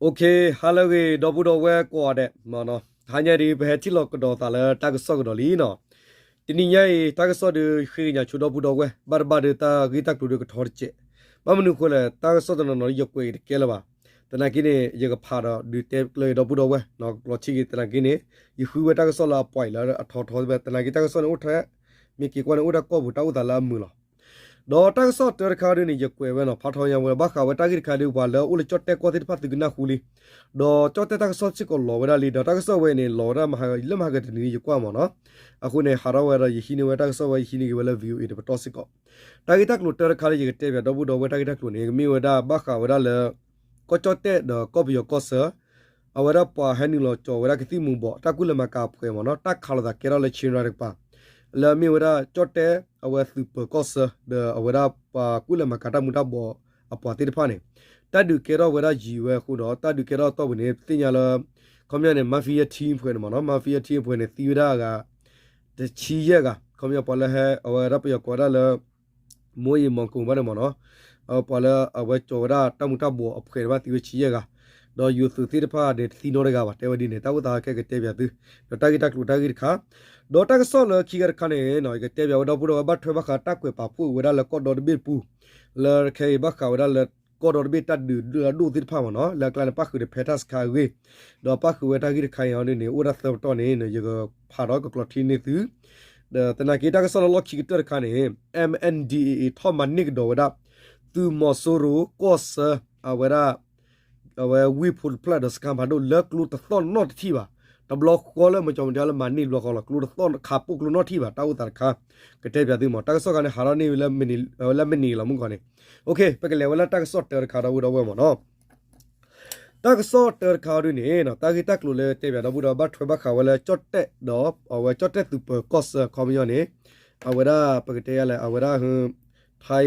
Okay, ဟါလၢအဂ့ၤ ဒီပုၢ်ဒီဝဲၢ်ကိးဂၤဒဲး, တဟါညါဒ် ပဟဲထံၣ်လိာ်ကဒီးသးလၢတၢ်ကစီၣ်ကဒီးလံနီၤ. တနံၤညါအံၤ တၢ်ကစီၣ်ဒုးဃ့ကညးဆိဒီပုၢ်ဒီဝဲၢ် ဘၣ်တဘၣ်ဒီးတၢ်ဂ့ၢ်တၢ်ကျိၤဒုးကထီတစဲး. ဘၣ်မနုၤအဃိလဲၣ် တၢ်ကစီၣ်တနီၤနီၤဒ်ယကွဲးအံၤတကဲလၢၤဘၣ်. သနာ်က့န့ၣ် ယကဖးဒီးဒုးတဲကျၢၤဒီပုၢ်ဒီဝဲၢ်နီၤ ကကျိးထံက့ၤ သနာ်က့န့ၣ် ယဃုဝဲတၢ်ကစီၣ်လၢအပှဲၤလၢအထီထီသ့ၣ် သနာ်က့တၢ်ကစီၣ်န့ၣ်အိၣ်ထဲ မ့ၢ်က့ၤကွၢ်န့ၣ် အိၣ်တၢ်ကီၢ်ပူၤတၢ်အိၣ်သးလၢအမုာ်လီၤ. ဒီးတၢ်ကစီၣ်တၢတခါဒုးန့ၣ် ယကွဲးဝဲနီၤ ဖးထီညါဝဲ ဘၣ်ဃးဝဲတၢ်ဂ့ၢ်တခါဒုး ပှၤလၢအိၣ်လၢကၠီၣ်တဲၣ်ကီၢ်သ့ၣ်တဖၣ်သုကနၢ်ဟူလံ. ဒီးကၠီၣ်တဲၣ်တၢ်ကစီၣ်စ့ၢ်ကီးလီၤဝဲဒၣ်လံ ဒီးတၢ်ကစီၣ်ဝဲအံၤန့ၣ် လီၤဝဲဒၣ်မဟါလၢမဟါကတနံၤယကွၢ်မ့ၢ်နီၤ. အဃိန့ၣ် ဟးထီၣ်ဝဲဒီးယဟံးန့ၢ်ဝဲတၢ်ကစီၣ်ဝဲ ယဟံးန့ၢ်က့ၤဝဲလၢ VOA တပတီၢ်စ့ၢ်ကီး. တၢ်ဂ့ၢ်တၢ်ကျိၤတၢတခါလၢယကတဲပၠးဒီပုၢ်ဒီဝဲၢ်တၢ်ဂ့ၢ်တၢ်ကျိၤန့ၣ် ကမ့ၢ်ဝဲဒၣ်ဘၣ်ဃးဝဲဒၣ်လၢ ကီၢ်ကၠီၣ်တဲၣ်ဒီးကီၢ်ပယီၤကီၢ်ဆၢ အဝဲဒၣ်ပှၤဟဲနုာ်လီၤကၠီၤဝဲဒၣ်ကသံၣ်မူၤဘှီး တၢ်ကူၣ်လဲၤမၤကၤအဖှဲးမ့ၢ်နီၤ တၢ်ခးလိာ်သးကဲထီၣ်လၢ Chin Rath တကပၤ လၢအမ့ၢ်ဝဲဒၣ်ကၠီၣ်တဲၣ် အဝဲသုးပၢၤကီၢ်ဆၢ ဒီးအဝဲဒၣ်ပှၤကူၣ်လဲၤမၤကၤတၢ်မူၤတၢ်ဘှီးအပှၤသ့ၣ်တဖၣ်န့ၣ် တၢ်ဒုးကဲထီၣ်ဝဲဒၣ်ယံာ်ဝဲအဃိဒီး တၢ်ဒုးကဲထီၣ်အတီၢ်ပူၤန့ၣ် ပသ့ၣ်ညါလၢ ခီပညီန့ၣ် mafia team အဖှဲးန့ၣ်မ့ၢ်နီၤ mafia team အဖှဲးန့ၣ် သံဝဲဒၣ်အဂၤ တဆံယဲၢ်ဂၤ ခီပညီပှၤလၢဟဲ အဝဲဒၣ်ပယီၤကိးဝဲဒၣ်လၢ မိၢ်ယံၤမီၤကိၣ်ဘၣ်န့ၣ်မ့ၢ်နီၤ ပှၤလၢအဝဲကၠီၤဝဲဒၣ်တၢ်မူၤတၢ်ဘှီးအဖှဲးတဖၣ်သံဝဲဆံယဲၢ်ဂၤ ဒီးယိၤသုးသ့ၣ်တဖၣ်န့ၣ် တသံနီတဂၤဘၣ် တဲဝဲဒ်န့ၣ် တၢ်အိၣ်သးခဲကတဲပၠးသု ဒီးတၢ်ဂ့ၢ်တၢ်ကျိၤတၢ်ဂ့ၢ်တခါ ဒီးတၢ်ကစီၣ်လၢခံခါတခါန့ၣ် ယကတဲပၠးဝဲဒီပုၢ်ဒီဝဲၢ်ဘၣ်ထွဲဘၣ်ဃးတၢ်ကွဲးပာ်ဖှိၣ်ဝဲဒၣ်လၢကီၢ်ဒီတဘ့ၣ်တပူၤ လၢခဲအံၤဘၣ်ဃးဝဲဒၣ်လၢကီၢ်ဒီတဘ့ၣ်တၢ်ဒုးလၢအဒိၣ်သ့ၣ်တဖၣ်မ့ၢ်နီၤ လၢအကျါန့ၣ် ပၣ်ဃုာ်ဒီးဖဲတၢ်စခါအဂ့ၢ် ဒီးပၣ်ဃုာ်ဝဲတၢ်ဂ့ၢ်တခါအံၤအီၤဒ်န့ၣ် အိၣ်ဒၣ်သၢပတီၢ်န့ၣ် ယကဖးဒီးကကျိးထံန့ၢ်သု ဒီးသနာ်က့တၢ်ကစီၣ်လၢလီၢ်ခံကတၢၢ်တခါန့ၣ် M N D A A ထီၣ်မၤန့ၢ်ကဒီးဝဲဒၣ် သုးမီၤစိရိၤကီၢ်ဆၢ အဝဲဒၣ် အဝဲဝ့ၢ်ဖိတဖျၢၣ်ဒီးစခါဖးဒိၣ်လၢကျိတသီၣ်နီတထံၣ်ဘၣ်. တဘျီဃီလၢမၤကၠီမၤဒၣ်လၢမၤန့ၢ်ဘျီဃီလီၤ ကျိတသီၣ်ခးပိၢ်ကျိနီၢ်ထံၣ်ဘၣ် တၢ်အိၣ်သးတခါ ကတဲပၠးသုမ့ၢ် တၢ်ကစီၣ်ခါန့ၣ် ဟးထီၣ်န့ၢ်ဝဲလၢမနံၤလီၤမုၢ်ကီၢ်န့ၣ် ပကလဲၤဝဲလၢတၢ်ကစီၣ်တၢတခါဒီပုၢ်ဒီဝဲၢ်မ့ၢ်နီၤ တၢ်ကစီၣ်တၢတခါအီၤဒ်န့ၣ် တၢ်ဂ့ၢ်တၢ်ကျိၤလၢတဲပၠးဒီပုၢ်ဒီဝဲၢ်ဘၣ်ထွဲဘၣ်ဃးဝဲလၢကၠီၣ်တဲၣ်ဒီး အဝဲကၠီၣ်တဲၣ်သုးပၢၤကီၢ်ဆၢခီပညီန့ၣ် အဝဲဒၣ်ပကတဲယၤလဲၣ် အဝဲဒၣ် Thai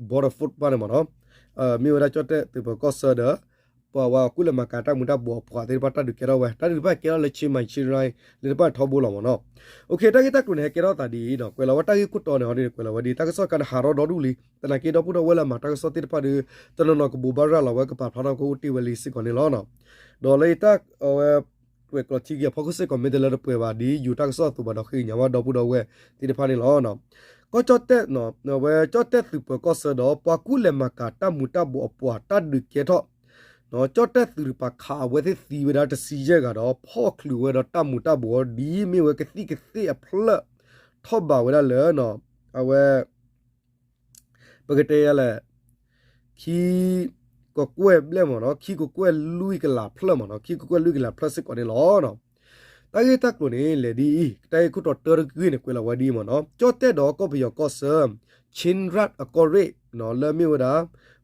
border force ဘၣ်န့ၣ်မ့ၢ်နီၤ မ့ၢ်ဝဲဒၣ်ကၠီၣ်တဲၣ်သုးပၢၤကီၢ်ဆၢဒီး ပှၤဝဲကူၣ်လဲၤမၤကၤတၢ်မူၤတၢ်ဘှီးအပှၤသ့ၣ်တဖၣ်တၢ်ဒုးကဲထီၣ်ဝဲ တၢ်ဒုးတဖၣ်ကဲထီၣ်လၢ Chiang Mai Chiang Rai လၢတဖၣ်ထီဘိလီၤမ့ၢ်နီၤ. တၢ်ဂ့ၢ်တၢ်ကျိၤန့ၣ် ဟဲကဲထီၣ်သးဒ်အံၤနီၤ ကွဲးလီၤဝဲတၢ်ဂ့ၢ်ခိၣ်တီန့ၣ်ဟီဒ်န့ၣ် ကွဲးလီၤဝဲဒ် တၢ်ကစီၣ်တခါန့ၣ် ဟးထီၣ်ဒီဒူၣ်လံ သနာ်က့ဒီပုၢ်ဒီဝဲၢ်လၢအမၤတၢ်ကစီၣ်သ့ၣ်တဖၣ်ဒီး တနီၤနီၤကဘိးဘၣ်ရၤလီၤဝဲ ကပာ်ဖျါထီၣ်ကအိၣ်တ့ၢ်ဝဲလံစ့ၢ်ကီးန့ၣ်လီၤ. ဒီးလၢယတၢ်အဝဲ ကွဲးကျိးထံက့ၤအဖီခိၣ်စ့ၢ်ကီး မ့ၢ်တလၢတပှဲၤဘၣ်ဒ်ယိၤတၢ်ကစီၣ်အသိးဘၣ်ဒီးဃ့ကညးဝဲဒီပုၢ်ဒီဝဲၢ်သ့ၣ်တဖၣ်န့ၣ်လီၤ. ကီၢ်ကၠီၣ်တဲၣ် အဝဲကၠီၣ်တဲၣ်သုးပၢၤကီၢ်ဆၢဒီး ပှၤကူၣ်လဲၤမၤကၤတၢ်မူၤတၢ်ဘှီးအပှၤတၢ်ဒုးကဲထီၣ် ကၠီၣ်တဲၣ်သုးတကပၤခးအဝဲသ့ၣ်သံဝဲဒၣ်တဆံယဲၢ်ဂၤဒီး ဖီၣ်ချုးဝဲဒီးတၢ်မူၤတၢ်ဘှီးဒ်မ့ၢ်ဝဲကသံၣ်ကသ့ၣ်အဖျၢၣ် ထီၣ်ဘးဝဲဒၣ်လၢ အဝဲ ပကတဲယၤလဲၣ် ခံကကွဲၢ်ဘျဲၣ်မ့ၢ်နီၤ ခံကကွဲၢ်လွံၢ်ကလးဖျၢၣ်မ့ၢ်နီၤ ခံကကွဲၢ်လွံၢ်ကလးဖျၢၣ်စ့ၢ်ကီးန့ၣ်လီၤ. တၢ်ဂ့ၢ်တၢ်ကျိၤန့ၣ် လဲၤဒ်အံၤ တၢ်ဂ့ၢ်ခိၣ်တီတၢတဂ့ၢ်န့ၣ် ကွဲးလီၤဝဲဒ်အံၤမ့ၢ်နီၤ ကၠီၣ်တဲၣ်ဒီးကီၢ်ပယီၤကီၢ်ဆၢ Chin Rath အကီၢ်ရ့ၣ် လၢမ့ၢ်ဝဲဒၣ်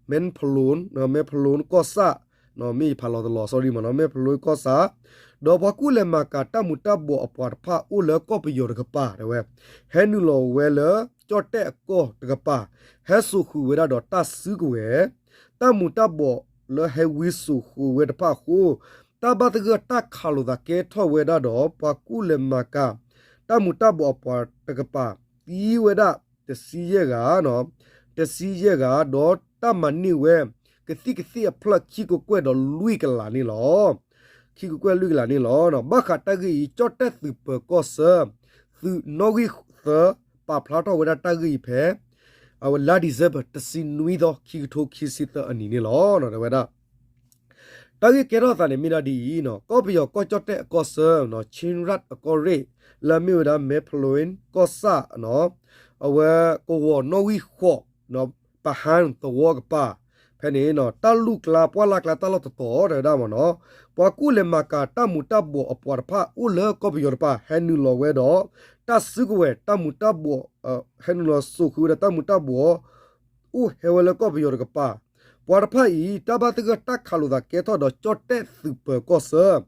မဲဖလူန် မဲဖလူန်ကီၢ်ဆၣ် မ့ၢ်ယဖးလီၤတလီၤ sorry မ့ၢ်နီၤ မဲဖလူန်ကီၢ်ဆၣ် ဒီးပှၤကူၣ်လဲၤမၤကၤတၢ်မူၤတၢ်ဘှီးအပှၤတဖၣ်အိၣ်လၢကီၢ်ပယီၤတကပၤ တဲဝဲ ဟဲနုာ်လီၤဝဲလၢကၠီၣ်တဲၣ်အကီၢ်တကပၤ ဟဲစိာ်ဃုာ်ဝဲဒၣ်ဒီးတၢ်စုကဝဲၤ တၢ်မူၤတၢ်ဘှီးလၢဟဲဝံစိာ်ဃုာ်ဝဲတဖၣ်အဃိ တၢ်ဘၣ်သဂၢၢ်တၢ်ခးလိာ်သးကဲထီၣ်ဝဲဒၣ်ဒီး ပှၤကူၣ်လဲၤမၤကၤ တၢ်မူၤတၢ်ဘှီးအပှၤတကပၤ သံဝဲဒၣ် တဆံယဲၢ်ဂၤ တဆံယဲၢ်ဂၤ ဒီးတၢ်မၤန့ၢ်ဝဲ ကသံၣ်ကသ့ၣ်အဖျၢၣ်ခံကကွဲၢ်ဒီးလွံၢ်ကလးန့ၣ်လီၤ. ခံကကွဲၢ်လွံၢ်ကလးန့ၣ်လီၤ. ဘၣ်ဃးတၢ်ဂ့ၢ်အံၤ ကၠီၣ်တဲၣ်သုးပၢၤကီၢ်ဆၢ သုးနီၣ်ဂံၢ်သၢ ပာ်ဖျါထီၣ်ဝဲဒၣ်တၢ်ဂ့ၢ်အံၤဖဲ အဝဲလါ December တဆံနွံသီ ခံကထိခံဆံသၢအနံၤန့ၣ်လီၤ. တဲဝဲဒၣ် တၢ်ဂ့ၢ်ကဲထီၣ်အသးန့ၣ်မ့ၢ်ဒၣ်ဒ်အံၤ ကီၢ်ပယီၤကီၢ်ကၠီၣ်တဲၣ်အကီၢ်ဆၢ Chin Rath အကီၢ်ရ့ၣ် လၢအမ့ၢ်ဝဲဒၣ် မဲဖလူန်ကီၢ်ဆၣ် အဝဲကဝီၤနီၣ်ဂံၢ်ဃိး ပဟၢၣ်သဝီကပၤ ဖဲန့ၣ် တၢ်လူၢ်ကျါပှၢ်လၢ်ကျါတၢ်လီၢ်တတီၤတဲဝဲဒၣ်မ့ၢ်နီၤ ပှၤကူၣ်လဲၤမၤကၤတၢ်မူၤတၢ်ဘှီးအပှၤတဖၣ်အိၣ်လၢကီၢ်ပယီၤတဖၣ် ဟဲနုာ်လီၤဝဲဒီး တၢ်စုကဝဲၤတၢ်မူၤတၢ်ဘှီး ဟဲနုာ်လီၤစိာ်ဃုာ်ဝဲဒီးတၢ်မူၤတၢ်ဘှီး အိၣ်ဟဲဝဲလၢကီၢ်ပယီၤတကပၤ ပှၤတဖၣ်အံၤ တၢ်ဘၣ်သဂၢၢ်တၢ်ခးလိာ်သးကဲထီၣ်ဒီးကၠီၣ်တဲၣ်သုးပၢၤကီၢ်ဆၢ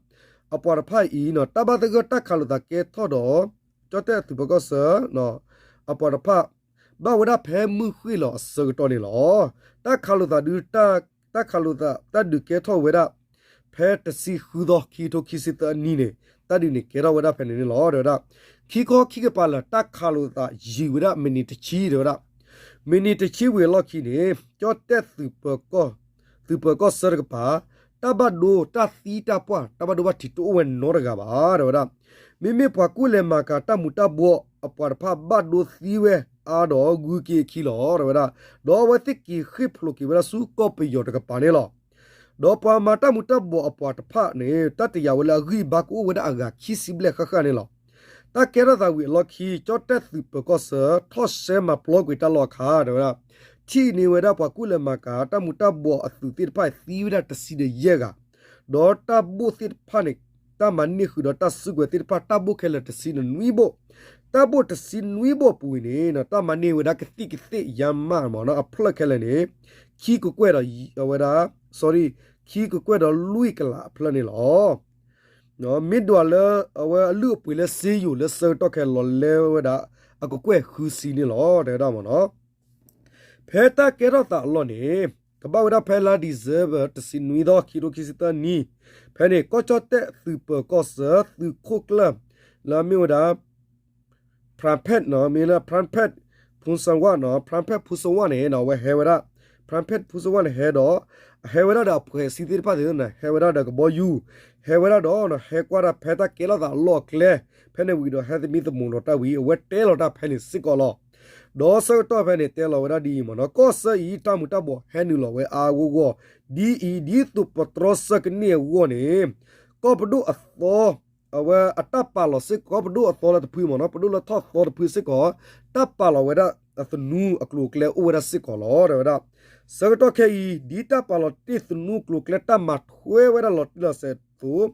အပှၤတဖၣ်အံၤ တၢ်ဘၣ်သဂၢၢ်တၢ်ခးလိာ်သးကဲထီၣ်ဒီး ကၠီၣ်တဲၣ်သုးပၢၤကီၢ်ဆၢ အပှၤတဖၣ် ဘၣ်ဝဲဒၣ်ဖဲမုၢ်ဃ့ၢ်လီၤအဆၢကတီၢ်န့ၣ်လီၤ. တၢ်ခးလိာ်သးဒုး တၢ်ခးလိာ်သးတၢ်ဒုးကဲထီၣ်ဝဲဒၣ် ဖဲတဆံဃုသီ ခံကထိခံဆံသၢအနံၤန့ၣ် တၢ်ဒုးန့ၣ်ကဲထီၣ်ဝဲဒၣ်ဖဲန့ၣ်န့ၣ်လီၤ တဲဝဲဒၣ် ခံခီခံကပၤလၢာ် တၢ်ခးလိာ်သးယံာ်ဝဲဒၣ်မံးနံးတဆံတဲဝဲဒၣ် မံးနံးတဆံဝံၤအလီၢ်ခံန့ၣ် ကၠီၣ်တဲၣ်သုးပၢၤကီၢ် သုးပၢၤကီၢ်ဆၢတကပၤ တၢ်ဘၣ်ဒိတၢ်သံတၢ်ပှၢ် တၢ်ဘၣ်ဒိဘၣ်ထံးတအိၣ်ဝဲနီတဂၤဘၣ် တဲဝဲဒၣ်. မ့မ့ၢ်ပှၤကူၣ်လဲၤမၤကၤတၢ်မူၤတၢ်ဘှီးအပှၤတဖၣ်ဘၣ်ဒိသံဝဲအါဒီးဂုၤက့ၤအခံလီၤ တဲဝဲဒၣ်. ဒီးအဝဲသ့ၣ်က့ၤဃ့ၢ်ဖျိးက့ၤဝဲဒၣ်ဆူကီၢ်ပယီၤတကပၤန့ၣ်လီၤ. ဒီးပှၤမၤတၢ်မူၤတၢ်ဘှီးအပှၤတဖၣ်န့ၣ် တၢ်တယာ်ဝဲလၢအဂံၢ်အဘါကအိၣ်ဝဲဒၣ်အဂၤခံဆံဘျဲၣ်ဃၣ်ဃၣ်န့ၣ်လီၤ. တၢ်ကဲထီၣ်သးဝံၤအလီၢ်ခံ ကၠီၣ်တဲၣ်သုးပၢၤကီၢ်ဆၢ ထီၣ်ရှဲမၤပျီကွံာ်တၢ်လီၢ်အခါ တဲဝဲဒၣ်, ထံၣ်န့ၢ်ဝဲဒၣ်ပှၤကူၣ်လဲၤမၤကၤတၢ်မူၤတၢ်ဘှီးအသုးသ့ၣ်တဖၣ်သံဝဲဒၣ်တဆံဒီးယဲၢ်ဂၤ, ဒီးတၢ်ဘိၣ်သ့ၣ်တဖၣ်န့ၣ် တၢ်မၤန့ၢ်ဃုာ်ဒီးတၢ်စုကဝဲၤသ့ၣ်တဖၣ် တၢ်ဘိၣ်ခဲလၢာ်တဆံနွံဘိၣ်, တၢ်ဘိၣ်တဆံနွံဘိၣ်အပူၤအံၤန့ၣ် တၢ်မၤန့ၢ်ဝဲဒၣ်ကသံၣ်ကသ့ၣ်ယါမးမးနီၤ အဖျၢၣ်ခဲလၢာ်န့ၣ် ခံကကွဲၢ်ဒီး အဝဲဒၣ် sorry ခံကကွဲၢ်ဒီးလွံၢ်ကလးအဖျၢၣ်န့ၣ်လီၤ. မ့ၢ်ဒွးလၢအဝဲအလုၢ်အပှ့ၤလၢစ့ယိၤလၢဆၢကတီၢ်ခဲလၢာ်လီၤလဲဝဲဒၣ် အကကွဲၢ်ဃုဆံန့ၣ်လီၤ တဲဝဲဒၣ်မးနီၤ. ဖဲတၢ်ကဲထီၣ်သးအလီၢ်န့ၣ် ကဘၣ်ဝဲဒၣ်ဖဲလါ December တဆံနွံသီ ခံထိခံဆံသၢနံၣ်, ဖဲန့ၣ် ကီၢ်ကၠီၣ်တဲၣ်သုးပၢၤကီၢ်ဆၢသုးခိၣ်ကျၢၢ် လၢအမ့ၢ်ဝဲဒၣ် Prempeh နီၤ မ့ၢ်လၢ Prempeh Phewsawat နီၤ Prempeh Phewsawat န့ၣ် အဝဲဟဲဝဲဒၣ် Prempeh Phewsawat န့ၣ်ဟဲဒီး ဟဲဝဲဒၣ်ဒီးအဖှဲးစံသ့ၣ်တဖၣ်သ့ၣ်န့ၣ် ဟဲဝဲဒၣ်ဒီးကဘီယူၤ ဟဲဝဲဒၣ်ဒီး ဟဲကွၢ်တၢ်ဖဲတၢ်ကဲထီၣ်သးအလီၢ်အကျဲ ဖဲန့ၣ်ဝံၤဒီးဟဲသမံသမိးလီၤတၢ်ဝံၤ အဝဲတဲလီၤတၢ်ဖဲန့ၣ်စ့ၢ်ကီးလီၤ. ဒီးဆၢကတီၢ်ဖဲန့ၣ် တဲလီၤဝဲဒၣ်ဒ်အံၤမးနီၤ ကီၢ်ဆၢအံၤ တၢ်မူၤတၢ်ဘှီးဟဲနုာ်လီၤဝဲအါအါဂီၢ်ဂီၢ် ဒ်အံၤ ဒ်သိးပတြီဆၢကန့ၢ်အဂီၢ်န့ၣ် ကီၢ်ပဒိၣ်အသီ အဝဲအတၢ်ပာ်လီၤစ့ၢ်ကီး ပဒိၣ်အသီလၢတဖုမးနီၤ ပဒိၣ်လၢထီၣ်သီတဖုစ့ၢ်ကီး တၢ်ပာ်လီၤဝဲဒၣ်အသနူအကျိၤအကျဲအိၣ်ဝဲဒၣ်စ့ၢ်ကီးလီၤ တဲဝဲဒၣ်. ဆၢကတီၢ်ခဲအံၤ ဒ်တၢ်ပာ်လီၤတ့ၢ်သနူအကျိၤအကျဲ တၢ်မၤထွဲဝဲဒၣ်လီၤတံၢ်လီၤဆဲးအသိး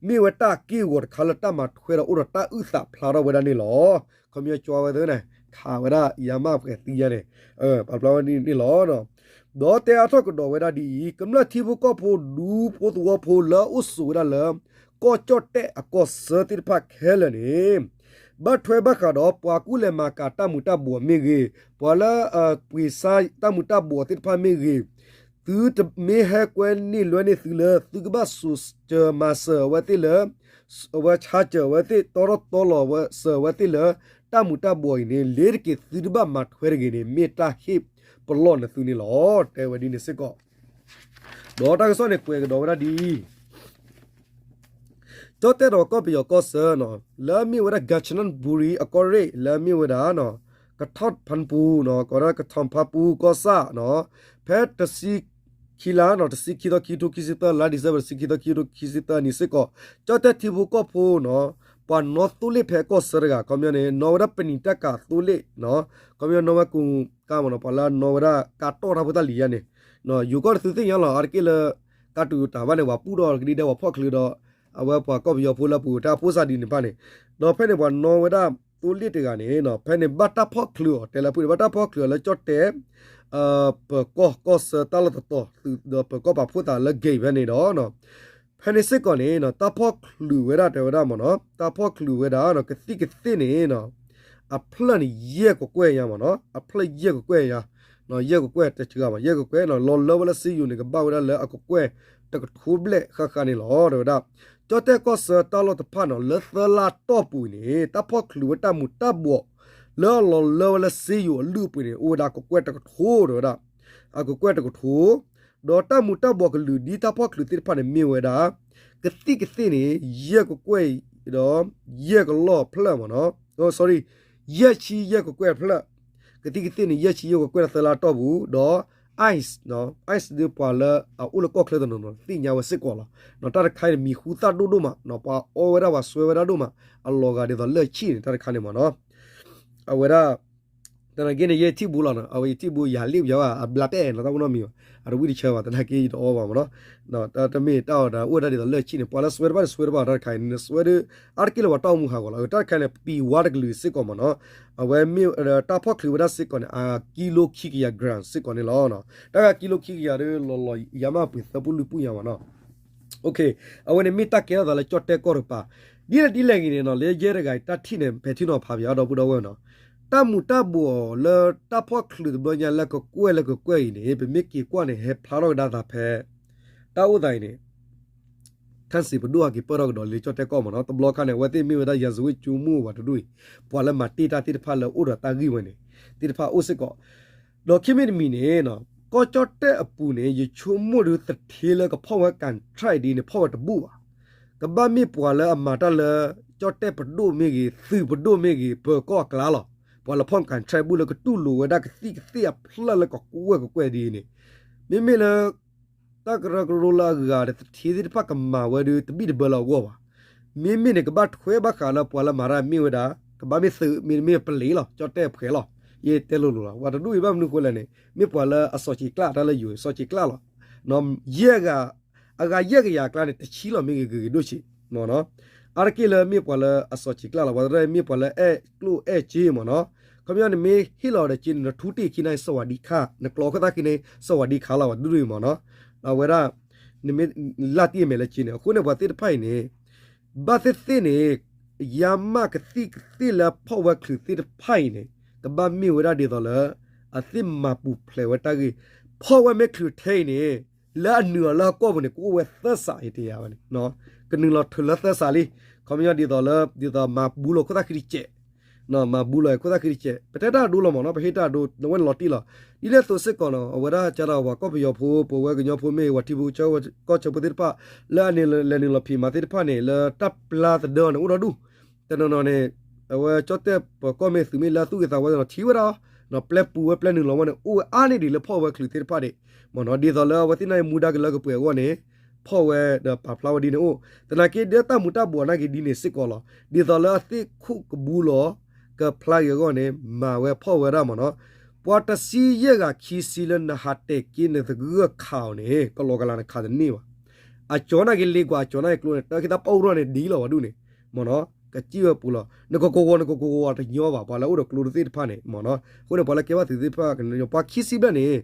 မ့ၢ်ဝဲတၢ်အက့ၢ်အဂီၤတခါလၢတၢ်မၤထွဲဒီးအိၣ်ဒီးတၢ်အုၣ်သးဖျါထီၣ်ဝဲဒၣ်န့ၣ်လီၤ. ခီပညီကၠီဝဲသ့ၣ်န့ၣ် ခးဝဲဒၣ်ယါမးပှဲၤသံယါန့ၣ် ပာ်ဖျါဝဲဒၣ်န့ၣ်လီၤ. ဒီးတဲအါထီၣ်ကဒီးဝဲဒၣ်ဒ်အံၤ ကမျၢၢ်ထံဖိကီၢ်ဖိဒူဖိသဝီဖိလၢအအိၣ်ဆိးဝဲဒၣ်လၢ ကီၢ်ကၠီၣ်တဲၣ်အကီၢ်ဆၢသ့ၣ်တဖၣ်ခဲလၢာ်န့ၣ် ဘၣ်ထွဲဘၣ်ဃးဒီးပှၤကူၣ်လဲၤမၤကၤတၢ်မူၤတၢ်ဘှီးမ့ၢ်ဂ့ၤ, ပှၤလၢအပှ့ၤဆါတၢ်မူၤတၢ်ဘှီးသ့ၣ်တဖၣ်မ့ၢ်ဂ့ၤ, သုတမ့ၢ်ဟဲကွဲန့ၢ်လွဲန့ၢ်သုလၢ သုကဘၣ်စိာ်စၢၤမၤစၢၤအဝဲသ့ၣ်လၢ အဝဲဆါစၢၤအဝဲသ့ၣ် တီထီၣ်တီလီၤစၢၤအဝဲသ့ၣ်လၢ တၢ်မူၤတၢ်ဘှီးအံၤန့ၣ် လ့ၤတက့ၤသုတဘၣ်မၤထွဲတဂ့ၤန့ၣ် မ့ၢ်တၢ်ဟ့ၣ်ပလီၢ်နသုန့ၣ်လီၤ. တဲဝဲဒ်န့ၣ်စ့ၢ်ကီး ဒီးတၢ်ကစီၣ်န့ၣ် ကွဲးကဒီးဝဲဒၣ်ဒ်အံၤ ကၠီၣ်တဲၣ်ဒီးကီၢ်ပယီၤကီၢ်ဆၢနီၤ လၢအမ့ၢ်ဝဲဒၣ် ကၠၣ်စနၣ်ဘူရံအကီၢ်ရ့ၣ် လၢအမ့ၢ်ဝဲဒၣ် ကထီၣ်ဖၣ်ပူၤနီၤ ကီၢ်ဒၣ်ကထီၣ်ဖၣ်ပူၤကီၢ်ဆၣ်နီၤ ဖဲတဆံခံလါနီၤ တဆံခံသီ ခံထိခံဆံသၢ လါ December တဆံခံသီ ခံထိခံဆံသၢနံၣ်စ့ၢ်ကီး ကၠီၣ်တဲၣ်ထံဖိကီၢ်ဖိနီၤ ပှၤနီၣ်သိလ့ၣ်ဖဲကီၢ်ဆၢတဂၤ ခီပညီန့ၣ် နီၣ်ဝဲဒၣ်ပနံာ်တၢ်ကၤသိလ့ၣ်နီၤ ခီပညီနီၣ်ဝဲကူကါမးနီၤ ပှၤလၢနီၣ်ဝဲဒၣ်ကါတီၢ်တၢ်ဖိတၢ်လံၤယါန့ၣ် ယိၤကီၢ်တသုသ့ၣ်ညါလီၤ အါတက့ၢ်လၢ ကါတူၤယိၤတၢ်ဘၣ်န့ၣ် ပှၤပူၣ်ထီၣ်ကဒံကဒါ ပှၤဖီၣ်ချုးဒီး အဝဲပှၤကီၢ်ပယီၤဖိလၢပူၤတၢ်ဖိစၢ်ဒ်န့ၣ်တဖၣ်န့ၣ် ဒီးဖဲန့ၣ်ပှၤနီၣ်ဝဲဒၣ်သိလ့ၣ်တဂၤန့ၣ် ဖဲန့ၣ်ဘၣ်တၢ်ဖီၣ်ချုးအီၤ တဲလၢဖုန့ၣ် ဘၣ်တၢ်ဖီၣ်ချုးအီၤလၢကၠီၣ်တဲၣ် ပၢၤကီၢ်ကီၢ်ဆၢတၢ်လီၢ်တတီၤ ဒီးပၢၤကီၢ်ပာ်ဖှိၣ်သးလၢ gate ဖဲန့ၣ်ဒီး ဖဲန့ၣ်စ့ၢ်ကီးန့ၣ် တၢ်ဖီၣ်ချုးဝဲဒၣ်တဲဝဲဒၣ်မးနီၤ တၢ်ဖီၣ်ချုးဝဲဒၣ်ကသံၣ်ကသ့ၣ်န့ၣ် အဖျၢၣ်န့ၣ် ယဲၢ်ကကွဲၢ်ယါမးနီၤ အဖျၢၣ်ယဲၢ်ကကွဲၢ်ယါ ယဲၢ်ကကွဲၢ်တဆှးဘၣ် ယဲၢ်ကကွဲၢ် လီၤလၢဝဲလၢစ့ယိၤန့ၣ် ကဘၣ်ဝဲဒၣ်လၢအကကွဲၢ်တကထိဘျဲၣ်ဃၣ်ဃၣ်န့ၣ်လီၤ တဲဝဲဒၣ်. ကၠီၣ်တဲၣ်ကီၢ်ဆၢတၢ်လီၢ်တဖၣ်နီၤ လၢသၢလါတီၢ်ပူၤအံၤန့ၣ် တၢ်ဖီၣ်ချုးဝဲတၢ်မူၤတၢ်ဘှီး လၢအလီၤလၢဝဲလၢစ့ယိၤအလုၢ်အပှ့ၤန့ၣ် အိၣ်ဝဲဒၣ်ကကွဲၢ်တကထိ တဲဝဲဒၣ် အကကွဲၢ်တကထိ ဒီးတၢ်မူၤတၢ်ဘှီးကလုာ်ဒ်တၢ်ဖီၣ်ချုးသ့ၣ်တဖၣ်န့ၣ်မ့ၢ်ဝဲဒၣ် ကသံၣ်ကသ့ၣ်န့ၣ် ယဲၢ်ကကွဲၢ်ဒီး ယဲၢ်ကလီၢ်ဖျၢၣ်မးနီၤ sorry ယဲၢ်ဆံယဲၢ်ကကွဲၢ်ဖျၢၣ် ကသံၣ်ကသ့ၣ်န့ၣ် ယဲၢ်ဆံယဲၢ်ကကွဲၢ်လၢသၢလါတီၢ်ပူၤ ဒီး ice နီၤ ice ဒ်ပှၤလၢအအိၣ်လၢကီၢ်ချၢတနီၤနီၤ သ့ၣ်ညါဝဲစ့ၢ်ကီးလီၤ. တၢ်တခါအံၤန့ၣ် မံၤဟူသၣ်ဒိၣ်ဒိၣ်မး ပှၤအီဝဲဒၣ်ပှၤစွဲဝဲဒၣ်ဒိၣ်မး အလီၤဂာ်ဒ်သိးလၢၢ်ဆံၣ်န့ၣ် တၢ်တခါန့ၣ်မးနီၤ အဝဲဒၣ် တနာ်က့န့ၣ် ယဲၢ်ထံၣ်ဘိလီၤနီၤ အဝဲယထံၣ်ဘိယၤလ့ၣ်ပယီၤဘၣ် အဘျါပဲၣ်နီၤ တၢ်အိၣ်နီတမံၤဘၣ် အတဝံၣ်တဆၢဘၣ် တနာ်က့ယတအီဘၣ်မးနီၤ တမ့ၢ်တၢ်အီၣ်တၢ်အိၣ်ဝဲဒၣ်ဒ်သိးလၢၢ်ဆံၣ်န့ၣ် ပှၤလၢစွဲတဘၣ်န့ၣ်စွဲတဘၣ် တၢ်တခါအံၤန့ၣ် နစွဲဒီး အါတက့ၢ်လၢပှၤတၢ်အိၣ်မူဟးဂီၤလီၤ တၢ်တခါန့ၣ် ပံၤဝါတကလုာ်စ့ၢ်ကီးမးနီၤ အဝဲမ့ၢ် တၢ်ဖီၣ်ချုးဝဲဒၣ်စ့ၢ်ကီးန့ၣ် အကံလိခံကယၤ gram စ့ၢ်ကီးန့ၣ်လီၤ တၢ်ဂၤကံလိခံကယၤဒီး လီၤလီၤယၤမးပှ့ၤသၢပူၤလွံၢ်ပူၤယၤမးနီၤ အဝဲန့ၣ်မ့ၢ်တၢ်ကဲထီၣ်သးလၢကၠီၣ်တဲၣ်ကီၢ်တကပၤ ဒ်လဲၣ်ဒ်လဲၣ်ဂ့ၤန့ၣ်နီၤ လၢယဲၢ်တဂၤအံၤတၢ်ထံၣ်န့ၣ် ဖဲထံၣ်နီၤဖးပယီၤဒီပုၢ်ဒီဝဲၢ်နီၤ တၢ်မူၤတၢ်ဘှီးလၢတၢ်ဖီၣ်ချုးတဘျီညါလၢကကွဲၢ်လၢကကွဲၢ်အံၤန့ၣ် ပမ့ၢ်က့ၤကွၢ်န့ၣ် ဟဲဖျါထီၣ်ကဒါသးဖဲ တၢ်အိၣ်သးအံၤန့ၣ် ခၣ်စံးပဒိၣ်ဟဲက့ၤပၢၢ်ထီၣ်ကဒီးလၢကၠီၣ်တဲၣ်ကီၢ်မးနီၤ တဘျီခါန့ၣ် အဝဲသ့ၣ်မ့ၢ်ဝဲဒၣ် ရာဇဝတ်ကျူးမူး ဝဲတဒူၣ်အံၤ ပှၤလၢမၤတ့ၢ်တၢ်သ့ၣ်တဖၣ်လၢအိၣ်ဒီးတၢ်ဂံၢ်ဝဲန့ၣ် သ့ၣ်တဖၣ်အိၣ်စ့ၢ်ကီး ဒီးခံမံၤတမံၤန့ၣ် ကီၢ်ကၠီၣ်တဲၣ်အပူၤန့ၣ် ယဆိကမိၣ်ဒီး သူဌေးလၢကဖီၣ်ဝဲ contract ဒ်န့ၣ် ဖီၣ်ဝဲတဘူၣ်ဘၣ်. ကဘၣ်မ့ၢ်ပှၤလၢအမၤတၢ်လၢ ကၠီၣ်တဲၣ်ပဒိၣ်မ့ၢ်ဂ့ၤ, သုးပဒိၣ်မ့ၢ်ဂ့ၤ, ပၢၤကီၢ်အကျါလီၤ. ပှၤလၢဖီၣ် contract ဘူၣ်လၢကတူၢ်လိာ်ဝဲဒၣ်ကသံၣ်ကသ့ၣ်အဖျၢၣ်လၢကကွဲၢ်ကကွဲၢ်ဒ်အံၤန့ၣ်, မ့မ့ၢ်လၢ တၢ်ကရၢကရိလၢအဂၤဒီး သူဌေးသ့ၣ်တဖၣ်ကမၤဝဲဒီး တဘံၣ်တဘၢလၢအဂီၢ်ဘၣ်. မ့မ့ၢ်န့ၣ် ကဘၣ်ထွဲဘၣ်ဃးလၢပှၤလၢမၤတၢ်မ့ၢ်ဝဲဒၣ် ကဘၣ်မ့ၢ်သုး မ့တမ့ၢ်ပလံးလီၤ, ကၠီၣ်တဲၣ်အဖှဲးလီၤ. ယတဲလိၤလိၤလီၤ. ပှၤတဒူၣ်အံၤဘၣ်မနုၤဃိလဲၣ်န့ၣ် မ့ၢ်ပှၤလၢအစီၤဆံးကျၢ်တၢ်လၢယိၤ စီၤဆံးကျၢ်လီၤ. ယဲၢ်ဂၤ အဂၤယဲၢ်ကယၤအကျါန့ၣ် တဆံလီၤမ့ၢ်ဂ့ၤဂ့ၤဂ့ၤဒိၣ်ဆံး မ့ၢ်နီၤ. အါတက့ၢ်လၢမ့ၢ်ပှၤလၢအစီၤဆံးကျၢ်လီၤ. ပှၤတရၢမ့ၢ်ပှၤလၢအဲၣ်ကျိၣ်အဲၣ်စ့ မ့ၢ်နီၤ. ခီပညီနမ့ၢ်ဟ့ၣ်လီၤဒီးစ့န့ၣ် နထူတ့ၢ်ခံန့ၣ် စဝၤဒံခါ, နကျီခိၣ်သၣ်ခံန့ၣ် စဝၤဒံခါလီၤ ပှၤတဒူၣ်အံၤ မ့ၢ်နီၤ. အဝဲဒၣ် နမ့ၢ်လၢ်တံၢ်အမဲာ်လၢစ့န့ၣ် အဃိန့ၣ် ပှၤသ့ၣ်တဖၣ်အံၤန့ၣ် ဘၣ်သ့ၣ်သ့ၣ်န့ၣ် ယါမးကသံၣ်ကသ့ၣ်လၢဖီၣ်ဝဲချုးသ့ၣ်တဖၣ်အံၤန့ၣ် ကဘၣ်မ့ၢ်ဝဲဒၣ်ဒ်သိးလၢ အသ့ၣ်မၤပူၤဖျဲးဝဲတၢ်ဂ့ၢ်, ဖီၣ်ဝဲမ့ၢ်ချုးထဲအံၤန့ၣ် လၢအနုာ်အီၤလၢအကီၢ်ပူၤန့ၣ် ကအိၣ်ဝဲသၢစးအံၤတယၤဘၣ်န့ၣ်, ကနုာ်လီၤထုးလၢသၢစးလံ. ခီပညီဒ်သိးလၢ ဒ်သိးမၤဘူးလီၤခိၣ်သၣ်ခံတကဲး, မၤဘူးလီၤခိၣ်သၣ်ခံတကဲး ပတဲတၢ်အဒိလီၤမ့ၢ်နီၤ, ပဟ့ၣ်တၢ်အဒိ နဝဲန့ၣ်လီၤတံၢ်လီၤ. ဒ်န့ၣ်အသိးစ့ၢ်ကီးနီၤ အဝဲဒၣ်ကဒီးပှၤကီၢ်ပယီၤဖိ ပဝဲကညီဖိမ့ၢ်ဂ့ၤ ပှၤထံဖိကီၢ်ဖိသ့ၣ်တဖၣ် လၢအန့ၣ်လဲၤနုာ်လီၤဖံးမၤသ့ၣ်တဖၣ်န့ၣ် လၢတၢ်ပျၢ်သဒၢအီၤန့ၣ် အိၣ်ဒီဒူၣ်, တနီၤနီၤန့ၣ် အဝဲကၠီၣ်တဲၣ်ပၢၤကီၢ်မ့ၢ်သုးမ့ၢ်လၢသူၣ်ဂ့ၤသးဝါန့ၣ်လီၤ ထံၣ်ဝဲဒၣ်အီၤ, ပျဲပူၤဝဲပျဲနုာ်လီၤဝဲန့ၣ် အိၣ်ဝဲအါန့ၢ်ဒံးလၢဖီၣ်ဝဲချုးသ့ၣ်တဖၣ်ဒံး, မ့ၢ်နီၤ. ဒ်သိးလၢအဝဲသ့ၣ်နာ်က့မူဒါက့ၤလၢကပှဲၤအဂီၢ်န့ၣ် ဖီၣ်ဝဲဒီးပာ်ဖျါဝဲဒ်န့ၣ်အိၣ်, သနာ်က့ဒီးတၢ်မူၤတၢ်ဘှီးနာ်က့ဒ်န့ၣ်စ့ၢ်ကီးလီၤ. ဒ်သိးလၢအသ့ၣ်ခိၣ်ကဘူးလီၤ ကဖျါက့ၤအဂီၢ်န့ၣ် မၤဝဲဖီၣ်ဝဲဒၣ်မ့ၢ်နီၤ. ပှၤတဆံယဲၢ်ဂၤခံဆံလၢနဟးတဲာ်က့ၤနသဂၢၢ်ခးအီၤန့ၣ် ကလီၤကလးနခးတန့ၢ်ဘၣ်. အကၠီၤနာ်က့လ့ကွၢ် အကၠီၤနာ်က့ကျိန့ၣ် တၢ်ခံသၣ်ပီၣ်ရီၣ်န့ၣ်ဒ်လီၤဝဲဒၣ်န့ၣ်, မ့ၢ်နီၤ. ကစံၣ်ဝဲပူၤလီၤ နကကိးဂီၤ နကကိးဂီၤတညီဘၣ် ပှၤလၢအိၣ်ဒီးကျိတသ့ၣ်တဖၣ်န့ၣ် မ့ၢ်နီၤ. အဃိန့ၣ် ပှၤလၢကဲဘၣ်သုးသ့ၣ်တဖၣ် ကညီပှၤခံဆံဘျဲၣ်န့ၣ်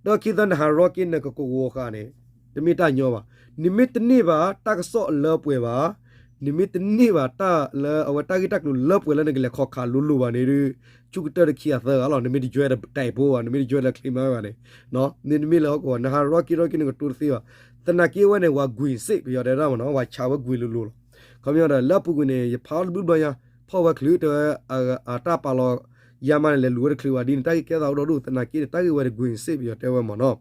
တၢ်ခံသၣ်နဟးရီက့ၤနကကိးဂီၤဃာ်န့ၣ် တမ့ၢ်တၢ်ညီဘၣ်. နမ့ၢ်တန့ၢ်ဘၣ်တၢ်ကစီၣ်အလၢပှဲၤဘၣ်, နမ့ၢ်တန့ၢ်ဘၣ်တၢ်လၢအဝဲတၢ်ဂ့ၢ်တၢ်ကျိၤလၢပှဲၤလၢနကလဲၤခီခးလိၤလိၤဘၣ်န့ၣ်ဒီး ဆူကတၢၢ်တခံအသၢဂၤလီၤ. နမ့ၢ်တယွဲဒီးတၢ်အံၤဖိဘၣ်, နမ့ၢ်တယွဲဒီးချ့မါဝဲဘၣ်န့ၣ်, နမ့ၢ်လၢဟီၣ်ကဝီၤ နဟးရီက့ၤရီက့ၤနကတိတသ့ဘၣ်. သနာ်က့ဝဲန့ၣ် ဝၤကွံာ်စ့ၣ် ပယီၤတဲဒၣ်မ့ၢ်နီၤ ဝၤဆးဝဲကွံာ်လိၤလိၤလီၤ. ခီပညီဒီး လၢအပူၤကွံာ်န့ၣ် ယဖးအီၤတဘျုးဘျီညါ ဖီၣ်ဝဲချုးတဲဝဲ အတၢ်ပာ်လီၤ ယါမးန့ၣ် လဲၤလူၤဝဲတချုးဘၣ်ဒ်န့ၣ် တၢ်ဂ့ၢ်ကဲသးအိၣ်ဒီဒူၣ် သနာ်က့န့ၣ် တၢ်ဂ့ၢ်ဝဲန့ၣ် ကွံာ်စ့ၣ် ပယီၤတဲဝဲမ့ၢ်နီၤ.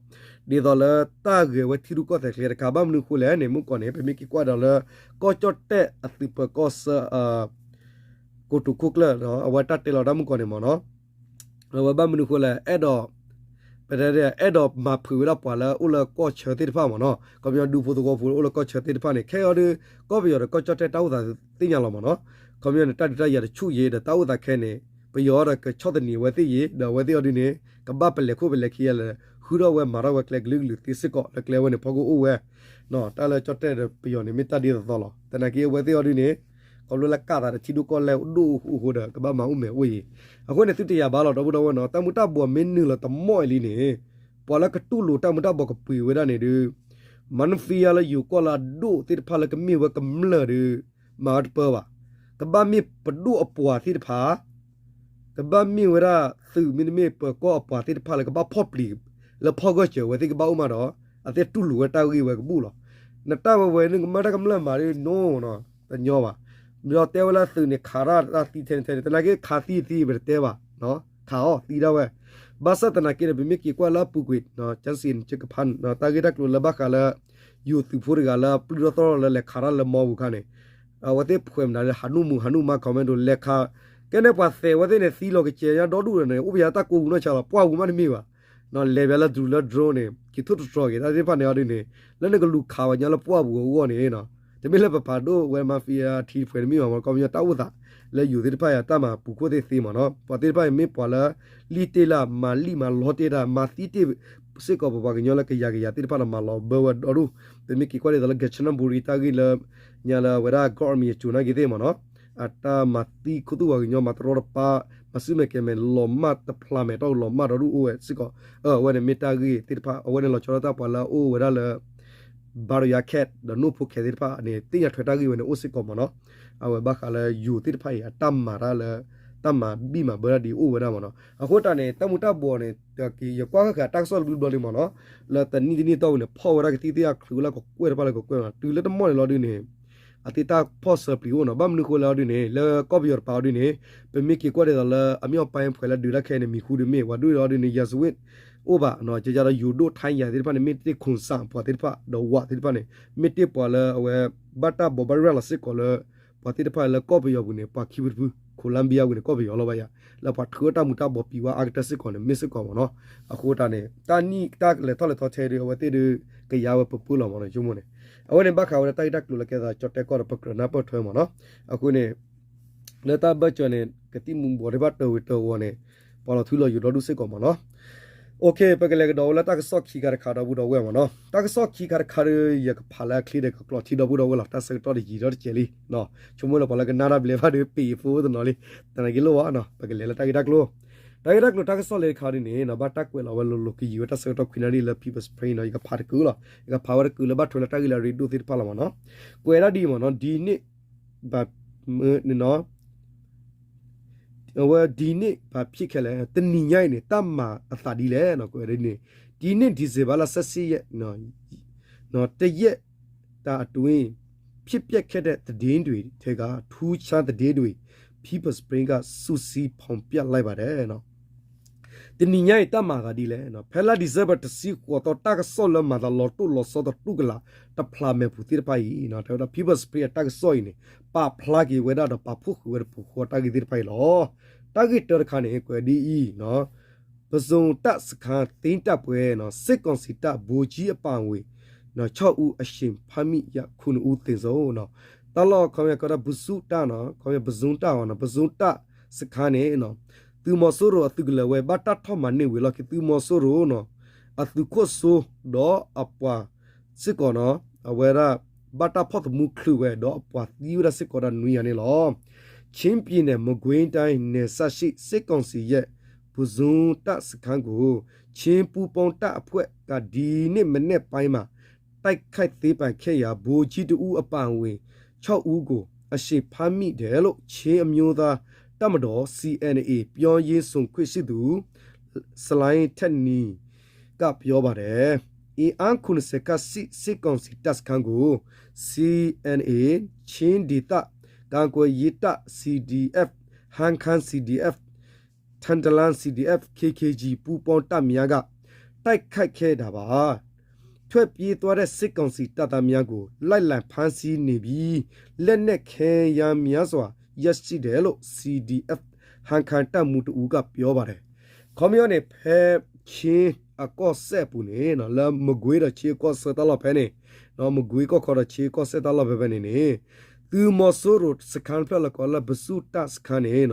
ဒ်သိးလၢတၢ်ဂဲၤဝဲထံရူၢ်ကီၢ်သဲးကျဲတခါ ဘၣ်မနုၤဃိလဲၣ်န့ၣ် မုၢ်ကီၢ်န့ၣ် ပမ့ၢ်က့ၤကွၢ်ဒီးလၢ ကီၢ်ကၠီၣ်တဲၣ်အသုးပၢၤကီၢ်ဆၢ ကိတိာ်ခိၣ်ကျၢၢ် အဝဲတၢ်တဲလီၤတၢ်မုၢ်ကီၢ်န့ၣ်မ့ၢ်နီၤ အဝဲဘၣ်မနုၤဃိလဲၣ် အဲၣ်ဒိး ပတဲ အဲၣ်ဒိးမၤဖုးဝဲဒၣ်ပှၤလၢအိၣ်လၢကီၢ်ဆၢသ့ၣ်တဖၣ်မ့ၢ်နီၤ ခီပညီဒူဖိသဝီဖိအိၣ်လၢကီၢ်ဆၢသ့ၣ်တဖၣ်န့ၣ် ခဲအံၤဒီး ကီၢ်ပယီၤဒီးကီၢ်ကၠီၣ်တဲၣ်တၢ်အိၣ်သးသ့ၣ်ညါလီၤမ့ၢ်နီၤ ခီပညီန့ၣ် တၢ်ဒုးတၢ်ယၤတဆူၣ်ယံၤဒီးတၢ်အိၣ်သးခဲန့ၣ် ပယီၤဒီးကဆီၣ်သနံးအဝဲသ့ၣ်ယံၤ ဒီးအဝဲသ့ၣ်အီၤဒုးန့ၣ် ကဘၣ်ပလဲၤခိၣ်ပလဲၤခံလဲၣ် ဃုထီၣ်ဝဲမၤထီၣ်ဝဲကျဲကလုာ်ကလုာ်သ့စ့ၢ်ကီး လၢကျဲဝဲန့ၣ် ဖီခိၣ်အိၣ်ဝဲ တၢ်လၢကၠီၣ်တဲၣ်ဒီးပယီၤန့ၣ် မ့ၢ်တၢ်ဒ်သိးသိးလီၤ. သနာ်က့အဝဲသ့ၣ်အီၤဒုးန့ၣ် ခီဖျိလၢကၢ်သးဒီးထံဒိၣ်ကီၢ်လဲၢ်ဒိၣ်အဃိဒီး ကဘၣ်မၤအိၣ်မဲာ်အိၣ်ယံၤ အဃိန့ၣ် သုတယာ်ဘၣ်လီၤ ဒီပုၢ်ဒီဝဲၢ်နီၤ တၢ်မူၤတၢ်ဘှီးမ့ၢ်နုာ်လီၤတမီၢ်အံၤလံန့ၣ် ပှၤလၢကတူၢ်လိာ်တၢ်မူၤတၢ်ဘှီးကပှ့ၤဝဲဒၣ်န့ၣ်ဒုး မၤနဖံယါလၢယိၤကီၢ်လၢအဒိၣ်သ့ၣ်တဖၣ်လၢကမ့ၢ်ဝဲကမျၢၢ်ဒီး မၤဝဲတပၢဘၣ်. ကဘၣ်မ့ၢ်ပဒိၣ်အပှၤသ့ၣ်တဖၣ် ကဘၣ်မ့ၢ်ဝဲဒၣ်သုးမ့တမ့ၢ်ပၢၤကီၢ်အပှၤသ့ၣ်တဖၣ်လၢကဘၣ်ဖီၣ်ပျံၤ လၢဖီၣ်ဂၢၢ်စၢၤဝဲသ့ၣ်ကဘၣ်အိၣ်မးဒီး အသ့ၣ်တူၢ်လိာ်ဝဲတၢ်ဂ့ၢ်ဝဲကဘူၣ်လီၤ. နတၢ်ဝဲဝဲန့ၣ်ကမၢတၢ်ကမျၢၢ်မၤဒ်နီၤနီၤ တညီဘၣ်. ဒီးတဲဝဲလၢသုးန့ၣ် ခးတၢ်တၢ်သံထဲန့ၣ်ထဲန့ၣ် သနာ်က့ခးသံသံပတတဲဘၣ် ခးအီၤသံဒၣ်ဝဲ ဘၣ်ဆၣ်သနာ်က့န့ၣ် ပမ့ၢ်က့ၤကွၢ်လၢအပူၤကွံာ် ကၠၢစံးကဖၣ် တၢ်ဂ့ၢ်တၢ်ကျိၤလၢဘၣ်ဃးလၢ ယိၤသုးဖိတဂၤလၢပျုၢ်ထီၣ်သီၣ်ထီၣ်လၢလဲၤခးတၢ်လၢမီပူၤခါန့ၣ် အဝဲသ့ၣ်ဖှဲးမနုၤလၢဟးနူၣ်မူဟးနူၣ်မါ comment ဒိ လဲၤခး ကဲန့ၣ်ပှၤသဲးဝဲသ့ၣ်န့ၣ် သံလီၤကစဲးညါဒီဒူၣ်ဒီးန့ၣ် အိၣ်ပယါတၢ်ကိးပူၤနီၢ်ဆါလီၤ ပှၢ်ပူၤမးတမ့ၢ်ဘၣ် လဲၤဘၣ်လၢဒြူၤလၢ drone န့ၣ် က့ၤထိၣ်တတြီၤက့ၤ တၢ်သ့ၣ်တဖၣ်န့ၣ်အီၤဒုးန့ၣ် လၢနကလူၤခးဝဲညါလၢပှၢ်ပူၤအဂီၢ်န့ၣ် တမ့ၢ်လၢပပာ်ဒိၣ်ဝဲ mafia ထံတဖှဲးတမ့ၢ်ဘၣ်မး ခီပညီတၢ်အိၣ်သး လၢယိၤသ့ၣ်တဖၣ်အံၤ တၢ်မၤပူၤခိၣ်သ့ၣ်သ့မးနီၤ ပှၤသ့ၣ်တဖၣ်အံၤမ့ၢ်ပှၤလၢ လံၣ်တ့ၢ်လၢမၤလံၣ်မၤလီတ့ၢ်တၢ် မၤသံတ့ၢ် စ့ၢ်ကီးပပှၤကညီလၢကယၤကယၤသ့ၣ်တဖၣ်ဒီးမၤလီၤဘၢဝဲဒီဒူၣ် ပမ့ၢ်က့ၤကွၢ်ဒ်သိးလၢ ကၠနဘူရံ တၢ်ဂ့ၢ်လၢ ညါလၢအဝဲဒၣ် ကီၢ်အမံၤအစိၤနာ်က့သ့ၣ်မးနီၤ အတၢ်မၤသံခူသူၣ်ပှၤကညီ မၤတရီတပါ မၤစုမဲာ်ကဲၤမဲာ် လီၤမၢ်တဖျးမဲာ်တီၢ် လီၤမၢ်ဒီဒူၣ်အိၣ်ဝဲစ့ၢ်ကီး အဝဲန့ၣ်မ့ၢ်တၢ်ဂ့ၢ်သ့ၣ်တဖၣ် အဝဲန့ၣ်လီၤဆီဒၣ်တၢ်ပှၤလၢအအိၣ်ဝဲဒၣ်လၢ ဘါရယါခဲး ဒီးနိၣ်ဖိခဲးသ့ၣ်တဖၣ်န့ၣ် သ့ၣ်ညါထွဲတၢ်ဂ့ၢ်ဝဲန့ၣ်အိၣ်စ့ၢ်ကီးမးနီၤ အဝဲဘၣ်ဃးလၢယိၤသ့ၣ်တဖၣ်အံၤ အတၢ်မၤတၢ်လၢ တၢ်မၤဘံၣ်မၤဘၢတၢ်ဒ်အိၣ်ဝဲဒၣ်မးနီၤ အဃိတၢ်န့ၣ် တၢ်မူၤတၢ်ဘှီးန့ၣ် ယကွၢ်ဃၣ်ဃၣ်တၢ်ကစီၣ်တဘျုးဘျီလံမးနီၤ လၢတနံၣ်တနံၣ်တီၢ်ပူၤန့ၣ် ဖီၣ်ဝဲဒၣ်ကသံၣ်သ့ၣ်အချုးလၢကကွဲၢ်တဖၣ်လၢကကွဲၢ်မး တုၤလၢတမီၢ်န့ၣ်လီၤဒုးန့ၣ် အသ့ၣ်တၢ်ဖီၣ်ဆၢပျံၤအိၣ်နီၤ. ဘၣ်မနုၤဃိလဲၣ်အီၤဒ်န့ၣ် လၢကီၢ်ပယီၤတပၤအီၤဒ်န့ၣ် ပမ့ၢ်က့ၤကွၢ်ဒ်သိးလၢအမ့ၢ်အီၣ်ပၢ်ဖှဲးလၢဒုးတၢ်ခဲအံၤန့ၣ် မံၤဟူဒုးမ့ၢ် ပှၤဒုးအီၤဒ်န့ၣ် ရာဇဝင် အိၣ်ဘၣ်နီၤ, ကဲဒီးယိၤဒိၣ်ထါယၤသ့ၣ်တဖၣ်န့ၣ် မ့ၢ်တ့ၢ်ခိၣ်စၣ်ပှၤသ့ၣ်တဖၣ် ဒီးဝးသ့ၣ်တဖၣ်န့ၣ် မ့ၢ်တ့ၢ်ပှၤလၢအဝဲ ဘၣ်တၢ်ဘိးဘၣ်ရၤလီၤစ့ၢ်ကီးလၢ ပှၤသ့ၣ်တဖၣ်လၢကီၢ်ပယီၤပူၤန့ၣ် ပှၤခံဖုတဖု Colombia ဝံၤန့ၣ် ကီၢ်ပယီၤလီၤဘၣ်ယၤ လၢပှၤထုးအတၢ်မူၤတၢ်ဘှီးပံၤဝဲအါကတၢၢ်စ့ၢ်ကီးန့ၣ် မ့ၢ်စ့ၢ်ကီးမ့ၢ်နီၤ. အဃိတၢ်န့ၣ် တၢ်နံၣ်တၢ်လဲၤထီၣ်လဲၤထီထဲဒုး အဝဲသ့ၣ်ဒုး ကယါဝဲပပှၢ်လီၤမ့ၢ်နီၤ ဆိကမိၣ်န့ၣ်. အဝဲန့ၣ်ဘၣ်ဃးဝဲဒၣ်တၢ်ဂ့ၢ်တၢ်ကျိၤလၢကဲသး ကၠီၣ်တဲၣ်ကီၢ်ဒီးပကြၢးနၢ်ပၢၢ်ထွဲမ့ၢ်နီၤ. အဃိန့ၣ် လၢတၢ်ဘၢၣ်စၢၤန့ၣ် ကသံၣ်မူၤဘှီးသ့ၣ်တဖၣ်တၢ်ဝံၤတၢ်ဝီၤန့ၣ် ပှၤလီၤထူလီၤယိာ်ဒီဒူၣ်စ့ၢ်ကီးမ့ၢ်နီၤ. ပကလဲၤကဒီးဝဲလၢတၢ်ကစီၣ်ခံခါတခါဒီပုၢ်ဒီဝဲၢ်မ့ၢ်နီၤ. တၢ်ကစီၣ်ခံခါတခါဒီး ယကဖးလၢအချ့ဒီးကကျိးထံဒီပုၢ်ဒီဝဲၢ်လီၤ. တၢ်ဆၢကတီၢ်တယံာ်ဒီးတစဲးလံ. ဆိကမိၣ်လၢပှၤလၢကနၣ်တၢ်ဘျဲးဘၣ်ဒီး ပ့ၤအဖိတနီၤလံ. တနာ်က့လိၣ်ဘၣ်နီၤ. ပကလဲၤလၢတၢ်ဂ့ၢ်တၢ်ကျိၤ တၢ်ဂ့ၢ်တၢ်ကျိၤတၢ်ကစီၣ်လၢတခါဒ်န့ၣ်နီၤ ဘၣ်တၢ်ကွဲးလီၤဝဲလိၤလိၤကယံာ်ဝဲတၢ်ဆၢကတီၢ်ခွံနၣ်ရံၣ်လၢ People's Spring နီၤ. ယကဖးတကုာ်လီၤ. ယကဖးဝဲတကုာ်လၢဘၣ်ထွဲလၢတၢ်ဂ့ၢ်လၢအရ့ဒိၣ်သ့ၣ်တဖၣ်လီၤမ့ၢ်နီၤ. ကွဲးဒၣ်ဒ်အံၤမ့ၢ်နီၤ ဒ်န့ၣ် ဘၣ် အဝဲဒ်န့ၣ် ဘာဖြစ်ခဲ့လဲ တနံၤညါအံၤန့ၣ် တၢ်မၤအသးဒ်လဲၣ်နီၤ ကွဲးဒ်န့ၣ် ဒီနေ့ ဒီဇင်ဘာလ ဆယ့်ရှစ်ရက် နော် တရက်တာအတွင်း ဖြစ်ပျက်ခဲ့တဲ့သတင်းတွေထဲက ထူးခြားသတင်းတွေ People's Spring က စုစည်းဖော်ပြလိုက်ပါတယ် တနံၤညါအံၤ တၢ်မၤအသးဒ်လဲၣ်, ဖဲလါ December တဆံဃိးသီ တၢ်ကစီၣ်လၢမၤသးလီၤတိၢ်လီၤဆီသတူၢ်ကလာ် တဖျးမဲာ်ပူၤသ့ၣ်တဖၣ်အံၤ တဲဝဲဒၣ် People's Spring အတၢ်ကစီၣ်အံၤန့ၣ် ပာ်ဖျါက့ၤဝဲဒၣ်ဒီးပာ်ဖှိၣ်ဃုာ်ဝဲတပူၤဃီတၢ်ဂ့ၢ်သ့ၣ်တဖၣ်အံၤလီၤ. တၢ်ဂ့ၢ်တၢတခါန့ၣ် ကွဲးဒ်အံၤ ပဇွန်တပ်စခန်းသိမ်းတပ်ပွဲ စစ်ကောင်စီတပ် ဗိုလ်ကြီးအပါအဝင် ခြောက်ဦး အရှင်ဖမ်းမိရာ ခုနစ်ဦး သေဆုံး တၢ်လီၢ်ခီပညီကီးဒၣ် ပဇွန်တပ်နီၤ ခီပညီ ပဇွန်တပ်အီၤနီၤ ပဇွန်တပ်စခန်းန့ၣ် သုးမီၤစိရိၤအသုးကလၢၤဝဲ ဘၣ်တၢ်ထီၣ်မၤန့ၢ်ဝံၤလီၢ်ခံ သုးမီၤစိရိၤနီၤ အသုးခိၣ်စိဒီးအပှၤစ့ၢ်ကီးနီၤ အဝဲဒၣ် ဘၣ်တၢ်ဖီၣ်သမူချုးဝဲ ဒီးအပှၤသံဝဲဒၣ်စ့ၢ်ကီးဒၣ်နွံဂၤန့ၣ်လီၤ. ချင်းပြည်နယ် မကွေးတိုင်း နယ်စပ်ရှိ စစ်ကောင်စီရဲ့ ပဇွန်တပ်စခန်းကို ချင်းပူပေါင်းတပ်အဖွဲ့က ဒီနေ့မနက်ပိုင်းမှာ တိုက်ခိုက်သိမ်းပိုက်ခဲ့ရာ ဗိုလ်ကြီးတစ်ဦးအပါအဝင် ခြောက်ဦးကို အရှင်ဖမ်းမိတယ်လို့ ချင်းအမျိုးသားတပ်မတော် စီအန်အေ ပြောရေးဆိုခွင့်ရှိသူ စလိုင်းထက်နီ ကပြောပါတယ်။ အင်အား ခုနှစ်ဆယ်ခန့်ရှိ စစ်ကောင်စီတပ်စခန်းကို စီအန်အေ ချင်းဒေသကာကွယ်ရေးတပ် စီဒီအက်ဖ် ဟန်ခမ်း စီဒီအက်ဖ် ထန်တလန် စီဒီအက်ဖ် KKG ပူးပေါင်းတပ်များက တိုက်ခိုက်ခဲ့တာပါ။ ထွက်ပြေးသွားတဲ့ စစ်ကောင်စီတပ်သားများကို လိုက်လံဖမ်းဆီးနေပြီး လက်နက်ခဲယမ်းများစွာ ရရှိတယ်လို့ စီဒီအက်ဖ် ဟန်ခမ်းတပ်မှူးတစ်ဦးက ပြောပါတယ် ခီပညီန့ၣ် ဖဲ ချင်းအကီၢ်စဲၣ်အပူၤန့ၣ် လၢမကွေးဒီး ချင်းအကီၢ်စဲၣ်တၢ်လီၢ်ဖဲန့ၣ် မကွေးကီၢ်ခီဒီး ချင်းကီၢ်စဲၣ်တၢ်လီၢ်ဖဲဖဲန့ၣ်န့ၣ် သုးမီၤစိရိၤစခန်းတဖျၢၣ်လၢကိးလၢ ပဇွန်တပ်စခန်းန့ၣ်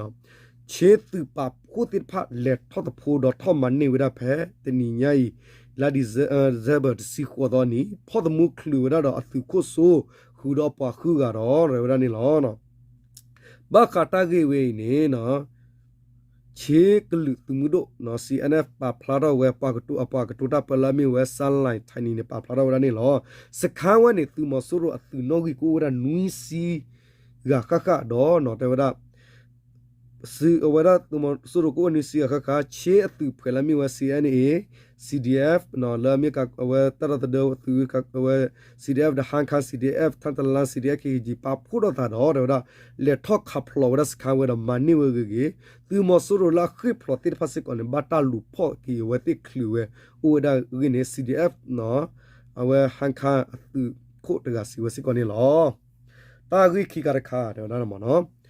ချင်းသုးပာ်ဖှိၣ်သ့ၣ်တဖၣ် လဲၤထီၣ်သဖှိဒီးထီၣ်မၤန့ၢ်ဝဲဒၣ်ဖဲ တနံၤညါအံၤ လါ December တဆံဃိးသီနံၤ ဖီၣ်သမူချုးဝဲဒၣ်ဒီးအသုးခိၣ်စိ ဃုာ်ဒီးအပှၤဃုဂၤဒီး ရဲၣ်ဝဲဒၣ်န့ၣ်လီၤ. ဘၣ်ဃးတၢ်ဂ့ၢ်ဝဲအံၤန့ၣ် ချင်းကလုာ်သုးမုၢ်ဒိၣ် စီအန်အက်ဖ် ပာ်ဖျါထီၣ်ဝဲ ပှၤကတိၤ အပှၤကတိၤတၢ်ပၢလၢအမ့ၢ်ဝဲ စါလၢၢ်ထၢၣ်နံၤန့ၣ် ပာ်ဖျါထီၣ်ဝဲဒၣ်န့ၣ်လီၤ. စခန်းဝဲန့ၣ် သုးမီၤစိရိၤအသုးနီၣ်ဂံၢ်ကအိၣ်ဝဲဒၣ်နွံဆံဂၤဃၣ်ဃၣ်ဒီး တဲဝဲဒၣ် အဝဲဒၣ်သုးမီၤစိရိၤကအိၣ်နွံဆံဂၤဃၣ်ဃၣ် ချင်းအသုးဖှဲးလၢအမ့ၢ်ဝဲ စီအန်အ့ စီဒီအက်ဖ် လၢအမ့ၢ်အဝဲတၢ်ဒီသဒၢသုးဝဲ စီဒီအက်ဖ် ဒီး ဟန်ခမ်း စီဒီအက်ဖ် ထန်တလန် စီဒီအက်ဖ် KKG ပာ်ဖှိၣ်ထီၣ်သးဒီး တဲဝဲဒၣ် လဲၤထီၣ်ခးဖျိးဝဲဒၣ်စခန်းဝဲဒီးမၤန့ၢ်ဝဲဂ့ၤဂ့ၤ သုးမီၤစိရိၤလၢအဃ့ၢ်ဖျိးသ့ၣ်တဖၣ်စ့ၢ်ကီးန့ၣ် ဘၣ်တၢ်လူၤဖီၣ်က့ၤအဝဲသ့ၣ်ချုးဝဲ အိၣ်ဝဲဒၣ်ဂ့ၢ်န့ၣ် စီဒီအက်ဖ် အဝဲ ဟန်ခမ်း အသုးခိၣ်တဂၤစံးဝဲစ့ၢ်ကီးန့ၣ်လီၤ. တၢ်ဂ့ၢ်ခံခါတခါ တဲဝဲဒၣ်မ့ၢ်နီၤ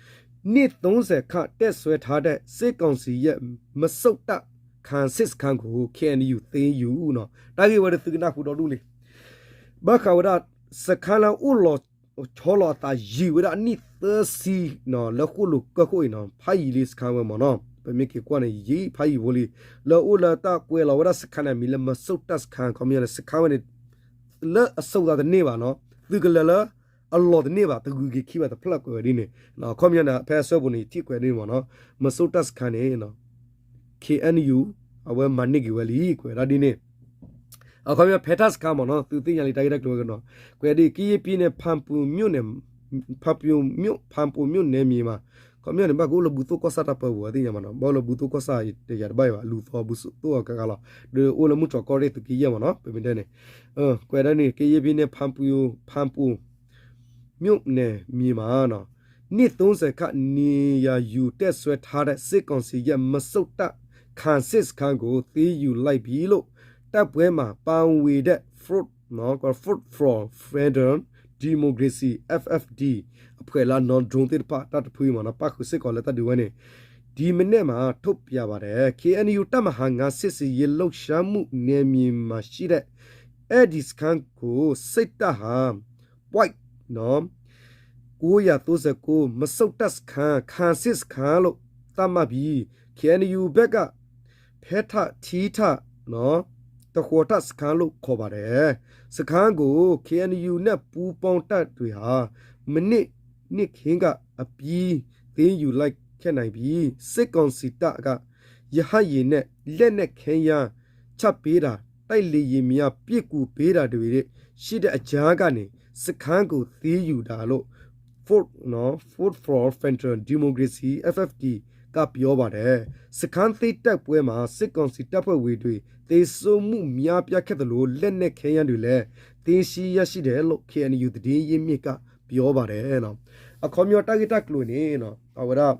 နှစ်သုံးဆယ်ခန့် တပ်စွဲထားတဲ့ စစ်ကောင်စီရဲ့ မစုတ်တပ်ခံစစ်စခန်းကို KNU သိမ်းယူ တၢ်ဂ့ၢ်ဝဲဒၣ်သုကနၢ်ဟူဒီဒူၣ်လံ ဘၣ်ဃးဝဲဒၣ် စခန်းလၢအိၣ်လီၤဆီလီၤအသးယံာ်ဝဲဒၣ်အနံၣ်သၢဆံ လၢဃိၣ်လိာ်ကၢၢ်ခိၣ်အံၤနီၤ ဖးယံာ်လံစခန်းဝဲမ့ၢ်နီၤ ပမ့ၢ်က့ၤကွၢ်န့ၣ် ယံာ်ဖးယံာ်ဖိလံ လၢအိၣ်လၢတၢ်ကွဲးလီၤဝဲဒၣ်စခန်းန့ၣ် မံၤလၢ မစုတ်တပ်စခန်း ခီပညီန့ၣ် စခန်းဝဲန့ၣ် လၢအစိၤသးတန့ၢ်ဘၣ်နီၤ သုးကလၢၤလၢအလီၤတန့ၢ်ဘၣ် တဂုၤက့ၤခံဘၣ်တဖျၢၣ်ကွဲးဝဲဒ်န့ၣ် ခီပညီန့ၣ် ဖဲအဆၢပူၤန့ၣ် ယထံၣ်ကွဲးဒ်န့ၣ်မ့ၢ်နီၤ မစုတ်တပ်စခန်းန့ၣ် KNU အဝဲမၤန့ၢ်က့ၤဝဲလံ ကွဲးဝဲဒၣ်ဒ်န့ၣ် အခီပညီ ဖဲထၣ်စခန်းမ့ၢ်နီၤ သုသ့ၣ်ညါလံတၢ်ဂ့ၢ်တၢ်ကျိၤဝဲကနီၤ ကွဲးဒ် ကရင်ပြည်နယ် ဖာပွန်မြို့နယ် ဖာပွန်မြို့ ဖာပွန်မြို့နယ်မြေမှာ ခီပညီန့ၣ် ဘၣ်ကအိၣ်လၢဘူၣ်သိၣ်ကီၢ်ဆၣ်တၢ်ပၢပူၤဝဲသ့ၣ်ညါမ့ၢ်နီၤ ဘၣ်အိၣ်လၢဘူၣ်သိၣ်ကီၢ်ဆၣ်တယၤတဘၣ်အံၤဘၣ် လူၤသီဘူၣ်သိၣ်အကဂၤလီၤ ဒီးအိၣ်လၢမုၢ်တြီၢ်ကီၢ်ရ့ၣ်သုးက့ယဲၢ်မ့ၢ်နီၤ ပမ့ၢ်တဲန့ၣ် ကွဲးဒ်န့ၣ် ကရင်ပြည်နယ် ဖာပွန် ဖာပွန် မြို့နယ်မြေမှာ နှစ်သုံးဆယ်ခန့် နေရာယူတပ်စွဲထားတဲ့ စစ်ကောင်စီရဲ့ မစုတ်တပ် ခံစစ်စခန်းကို သိမ်းယူလိုက်ပြီလို့ တပ်ပွဲမှာပါဝင်တဲ့ Front နော် Front for Federal Democracy F F D အဖွဲ့လၢ နော် drone သ့ၣ်တဖၣ် တၢ်တဖုမ့ၢ်နီၤ ပၣ်ဃုာ်စ့ၢ်ကီးလၢတၢ်ဒုးဝဲန့ၣ် ဒီမနက်မှာ ထုတ်ပြန်ပါတယ်။ K N U တပ်မဟာငါး စစ်ဆင်ရေးလှုပ်ရှားမှုနယ်မြေမှာရှိတဲ့ အဲဒီစခန်းကို စစ်တပ်ဟာ ပွိုင့် နော် ကိုးရာသုံးဆယ့်ကိုး မစုတ်တပ်စခန်း ခံစစ်စခန်းလို့ သတ်မှတ်ပြီး K N U ဘက်က ဖဲထထီးထ နော် တဃိးထစခန်းလို့ ခေါ်ပါတယ်။ စခန်းကို K N U နဲ့ ပူးပေါင်းတပ်တွေဟာ မနှစ်နှစ်ခင်းက အပြီးသိမ်းယူလိုက်ခဲ့နိုင်ပြီး စစ်ကောင်စီတပ်က ရဟတ်ယာဉ်နဲ့ လက်နက်ခဲယမ်းချပေးတာ၊ တိုက်လေယာဉ်များ ပစ်ကူပေးတာတွေ ရှိတဲ့အကြားကနေ စခန်းကို သိမ်းယူတာလို့ Front နော် Front for Federal Democracy F F D ကပြောပါတယ်။ စခန်းသိမ်းတိုက်ပွဲမှာ စစ်ကောင်စီတပ်ဖွဲ့ဝင်တွေ သေဆုံးမှုများပြားခဲ့သလို လက်နက်ခဲယမ်းတွေလည်း သိမ်းဆည်းရရှိတယ်လို့ K N U သတင်းရင်းမြစ်က ပြောပါတယ် အခီပညီတၢ်ဂ့ၢ်တၢ်ကျိၤန့ၣ် အဝဲဒၣ်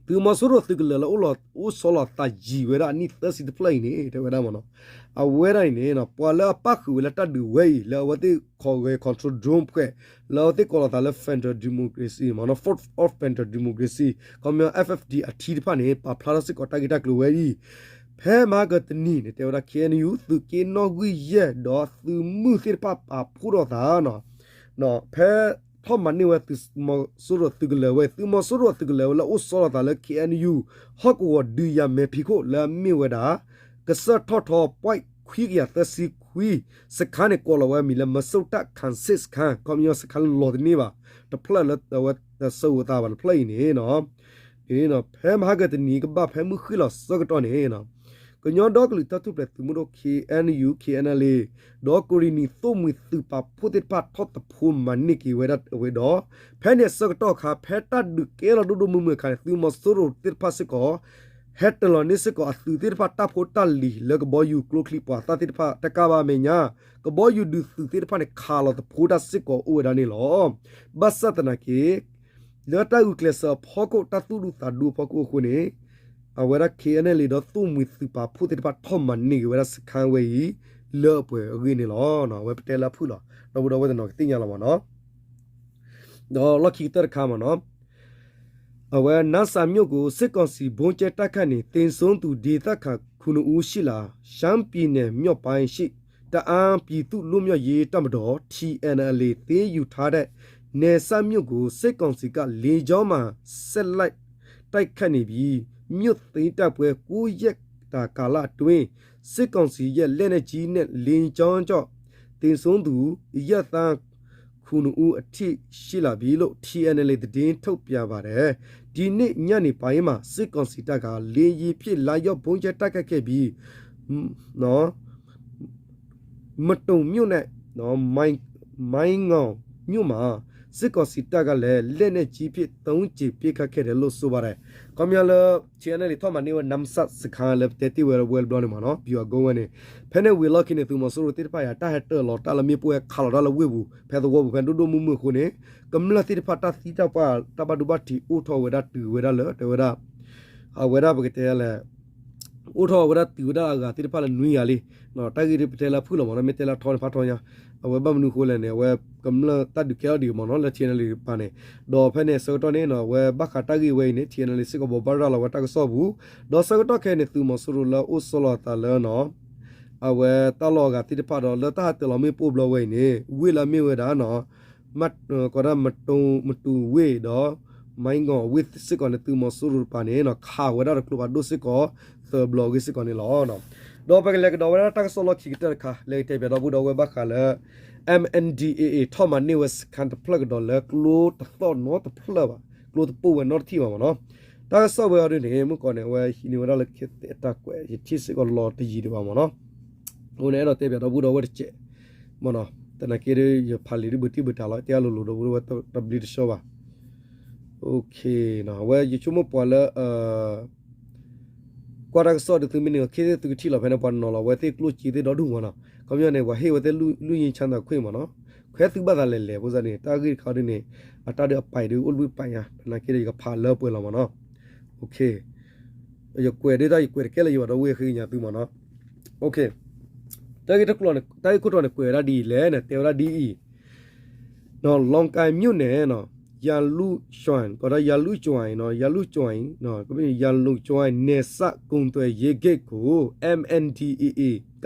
သုးမီၤစိရိၤသုးကလၢၤလၢ အိၣ်လီၤအိၣ်ဆီလီၤသးယံၤဝဲဒၣ်အနံၣ်သၢဆံတဖျၢၣ်အံၤန့ၣ် တဲဝဲဒၣ်မ့ၢ်နီၤ အဝဲဒၣ်အံၤန့ၣ် ပှၤလၢအပၣ်ဃုာ်ဝဲလၢတၢ်ဒုးဝဲအံၤ လၢအဝဲသ့ၣ်ခိးဂဲၤ control drone ဖှဲး လၢအဝဲသ့ၣ်ကိးလီၤသးလၢ Federal Democracy မ့ၢ်နီၤ Front of Federal Democracy ခီပညီ F F D အထံတဖၣ်န့ၣ် ပာ်ဖျါထီၣ်စ့ၢ်ကီးတၢ်ဂ့ၢ်တၢ်ကျိၤဝဲအံၤ ဖဲမဟါကတနံၤန့ၣ် တဲဝဲဒၣ် K N U သုးက့နီၣ်ဂံၢ်ယဲၢ်ဒီးသုးမုၢ်သ့ၣ်တဖၣ်ပာ်ဖှိၣ်ထီၣ်သး ဖဲထီၣ်မၤန့ၢ်ဝဲသုးမီၤစိရိၤသုးကလၢၤဝဲ သုးမီၤစိရိၤသုးကလၢၤဝဲလၢအိၣ်ဆီလီၤသးလၢ K N U ဟီၣ်ကဝီၤဒုးယၤမဲာ်ဖံးခိၣ်လၢအမ့ၢ်ဝဲဒၣ် ကစၢၢ်ထီၣ်ထီ ပွိုင့် ခွံကယၤသၢဆံခွံ စခန်းန့ၣ် ကိးလီၤဝဲအမံၤလၢ မစုတ်တပ် ခံစစ်စခန်း ခီပညီစခန်းလီၤတန့ၢ်ဘၣ် တဖျၢၣ်လၢအဝဲတဆၢဂိၤသးဘၣ်တဖျၢၣ်အံၤန့ၣ် ဖဲမဟါကတနံၤကဘၣ်ဖဲမုၢ်ဃ့ၢ်လီၤဆၢကတီၢ်န့ၣ် ကညီဒီကလုာ်တၢ်ထူၣ်ဖျဲးသုးမုၢ်ဒိၣ် K N U K N L A ဒီးကရ့ၣ်နံၤသိၣ်မှံၤသုးပာ်ဖှိၣ်သ့ၣ်တဖၣ်ထီၣ်သဖှိမၤန့ၢ်က့ၤဝဲဒၣ်ဝဲဒီး ဖဲန့ၣ်အဆၢကတီၢ်အခါ ဖဲတၢ်ဒုးကဲလီၤဒိၣ်ဒိၣ်မုၢ်မုၢ်အခါန့ၣ် သုးမီၤစိရိၤသ့ၣ်တဖၣ်စ့ၢ်ကီး ဟဲတလီၤန့ၢ်စ့ၢ်ကီးအသုးသ့ၣ်တဖၣ်တၢ်ဖိတၢ်လံၤလၢကဘီယူၤကျိချံမျိာ်သၣ်သ့ၣ်တဖၣ်တကးဘၣ်အမဲာ်ညါ ကဘီယူၤဒုးသုးသ့ၣ်တဖၣ်န့ၣ် ခးလီၤသဖှိတၢ်စ့ၢ်ကီးအိၣ်ဝဲဒၣ်န့ၣ်လီၤ. ဘၣ်ဆၣ်သနာ်က့ လၢတၢ်ဂုာ်ကျဲးစၢးအဖီခိၣ် တၢ်သူၣ်ဒူသးဒူအဖီခိၣ်အဃိန့ၣ် အဝဲဒၣ် K N L A ဒီးသိၣ်မှံၤသုးပာ်ဖှိၣ်သ့ၣ်တဖၣ်ထီၣ်မၤန့ၢ်က့ၤဝဲဒၣ်စခန်းဝဲအံၤ လၢအပှဲၤအဂ့ၢ်န့ၣ်လီၤ. အဝဲပတဲလၢအဖုၣ်လီၤ ဒီပုၢ်ဒီဝဲၢ်တနီၤကသ့ၣ်ညါလီၤမ့ၢ်နီၤ ဒီးလီၢ်ခံကတၢၢ်တခါမ့ၢ်နီၤ အဝဲ နါစၤ မြို့ကို စစ်ကောင်စီ ဗုံးကြဲတိုက်ခိုက်နေ သေဆုံးသူ ဒေသခံ ခုနစ်ဦး ရှိလာ ရှမ်းပြည်နယ်မြောက်ပိုင်းရှိ တအာင်းပြည်သူ့လွတ်မြောက်ရေးတပ်မတော် T N L A သိမ်းယူထားတဲ့ နါစၤ မြို့ကို စစ်ကောင်စီက လေကြောင်းမှ ဆက်လက်တိုက်ခိုက်နေပြီး မြို့သိမ်းတိုက်ပွဲ ကိုးရက်တာကာလအတွင်း စစ်ကောင်စီရဲ့ လက်နက်ကြီးနဲ့ လေကြောင်းကြောင့် သေဆုံးသူ အရပ်သား ခုနစ်ဦးအထိ ရှိလာပြီလို့ T N L A သတင်းထုတ်ပြန်ပါတယ်။ ဒီနေ့ညနေပိုင်းမှာ စစ်ကောင်စီတပ်က လေယာဉ်ဖြင့် လာရောက်ဗုံးကြဲတိုက်ခိုက်ခဲ့ပြီး မတုံမြို့နယ် မိုင်းငေါင်မြို့မှာ စစ်ကောင်စီတပ်ကလည်း လက်နက်ကြီးဖြင့် သုံးကြိမ် ပစ်ခတ်ခဲ့တယ်လို့ ဆိုပါတယ် ခီပညီလၢ T N L A ထီၣ်မၤန့ၢ်ဝဲ နါစၤ စခန်းလၢပတဲတ့ၢ်ဝဲဝဲတဘျီန့ၣ်မ့ၢ်နီၤ ဗျူဟာကုန်းဝဲန့ၣ် ဖဲန့ၣ်ဝံၤအလီၢ်ခံန့ၣ် သုးမီၤစိရိၤသ့ၣ်တဖၣ်အံၤ တၢ်ဟဲတၢၢ်လီၤတၢ်လၢမ့ၣ်ပိၢ်ဟဲခးလီၤတၢ်လၢဝ့ၢ်ပူၤ ဖဲသဝီပူၤဖဲဒိၣ်ဒိၣ်မုၢ်မုၢ်အဃိန့ၣ် ကမျၢၢ်သ့ၣ်တဖၣ်တၢ်သံတၢ်ပှၢ်တၢ်ဘၣ်ဒိဘၣ်ထံးအိၣ်ထီၣ်ဝဲဒၣ်တုၤဝဲဒၣ်လၢ တဲဝဲဒၣ် အဝဲဒၣ်ပကတဲလဲၣ် အိၣ်ထီၣ်ဝဲဒၣ်တုၤဝဲဒၣ်အဂၤသ့ၣ်တဖၣ်လၢနွံဂၤလံ တၢ်ဂ့ၢ်ဒ်ပတဲလၢအဖုၣ်လီၤမ့ၢ်နီၤ မ့ၢ်တဲလၢအထီန့ၣ်ဖးထီညါ အဝဲဘၣ်မနုၤအဃိလဲၣ်န့ၣ် အဝဲကမျၢၢ်တၢ်ဒုးကဲထီၣ်ဒံးမ့ၢ်နီၤ လၢ T N L A တကပၤန့ၣ် ဒီးဖဲန့ၣ်အဆၢကတီၢ်န့ၣ်နီၤ အဝဲဘၣ်ဃးတၢ်ဂ့ၢ်ဝဲအံၤန့ၣ် T N L A စ့ၢ်ကီးဘိးဘၣ်ရၤလီၤဝဲတၢ်ကစီၣ်ပူၤ ဒီးဆၢကတီၢ်ခဲအံၤန့ၣ် သုးမီၤစိရိၤလၢအိၣ်ဆီလီၤအသးလၢနီၤ အဝဲတၢ်လီၢ်အဂၤသ့ၣ်တဖၣ်ဒီး လၢတၢ်ဟဲတၢၢ်လီၤမ့ၣ်ပိၢ်ဘျီဝဲအံၤန့ၣ် ဝ့ၢ်လၢအမ့ၢ်ဝဲဒၣ်နီၤ ကီးဒၣ် မတူဝ့ၢ်ဒီး မိုင်းငေါင်ဝ့ၢ်စ့ၢ်ကီးန့ၣ် သုးမီၤစိရိၤတကပၤန့ၣ်နီၤ ခးဝဲဒၣ်တကျိဖးဒိၣ်စ့ၢ်ကီး သၢဘျီအဂ့ၢ်စ့ၢ်ကီးန့ၣ်လီၤ. ဒီးပကလဲၤကဒီးဝဲဒၣ်တၢ်ကစီၣ်လီၢ်ခံကတၢၢ်တခါ လဲၤကတဲပၠးဒီပုၢ်ဒီဝဲၢ်ဘၣ်ဃးလၢ M N D A A ထီၣ်မၤန့ၢ်ဝဲစခန်းတဖျၢၣ်ကဒီးလၢကျိတသီၣ်နီတဖျၢၣ်ဘၣ် ကျိတပိၢ်ဝဲနီတထံၣ်ဘၣ်မ့ၢ်နီၤ တၢ်ကစီၣ်ဝဲအံၤဒ်န့ၣ် မုၢ်ကီးန့ၣ် အဝဲဟံးန့ၢ်ဝဲဒၣ်လၢခဲသဲးအတၢ်ကွဲး ယထံၣ်စ့ၢ်ကီးလီၤတယံာ်ဒံးဘၣ်မ့ၢ်နီၤ အဃိန့ၣ် အဲၣ်ဒိးတဲပၠးဒီပုၢ်ဒီဝဲၢ်တစဲးမ့ၢ်နီၤ သနာ်က့ဒီး ယဖးလံာ်ဒ်ဘုတံၢ်ဘုတၢ်လီၤ တဲအလိၤလိၤဒီပုၢ်ဒီဝဲၢ်တဘျုးတဆှီဘၣ် အဝဲယဆိကမိၣ်ပှၤလၢ ကွၢ်တၢ်ကစီၣ်ဒီးသုမ့ၢ်န့ၣ် ခ့သ့ၣ်သုကထံၣ်လီၤဖဲန့ၣ် ပှၤနီၤလီၤဝဲသ့ၣ်ကျိၣ်စ့သ့ၣ်ဒီဒူၣ်မ့ၢ်နီၤ ခီပညီန့ၣ် ပှၤဟ့ၣ်ဝဲသ့ၣ် လွတ်ငြိမ်းချမ်းသာခွင့် မ့ၢ်နီၤ ခဲသုဘၣ်သးလဲၤလဲၤဖိစၢ်န့ၣ် တၢ်ဂ့ၢ်တခါဒ်န့ၣ် အတၢ်ဒုးအပာ်ဒုးအိၣ်တဘျုးပာ်ညါ သနာ်က့ဒီးယကဖးလၢပှဲၤလီၤမ့ၢ်နီၤ. ယကွဲးဒ်တၢ်ယကွဲးတကဲလၢယဘၣ်ဒီးဝ့ၢ်ဃ့ကညးသုမ့ၢ်နီၤ. တၢ်ဂ့ၢ်တကျိၤန့ၣ် တၢ်ဂ့ၢ်ခိၣ်တီန့ၣ် ကွဲးဝဲဒၣ်ဒ်အံၤလဲၣ်န့ၣ် တဲဝဲဒၣ်ဒ်အံၤ နီၤ လွန်ကၣ်မြို့နယ်နီၤ ယၤလူၣ်ကၠွၣ် ကီးဒီး ယၤလူၣ်ကၠွၣ်နီၤ ယၤလူၣ်ကၠွၣ် ယၤလူၣ်ကၠွၣ် နယ်စပ်ကုန်သွယ်ရေးဂိတ်ကို M N D A A က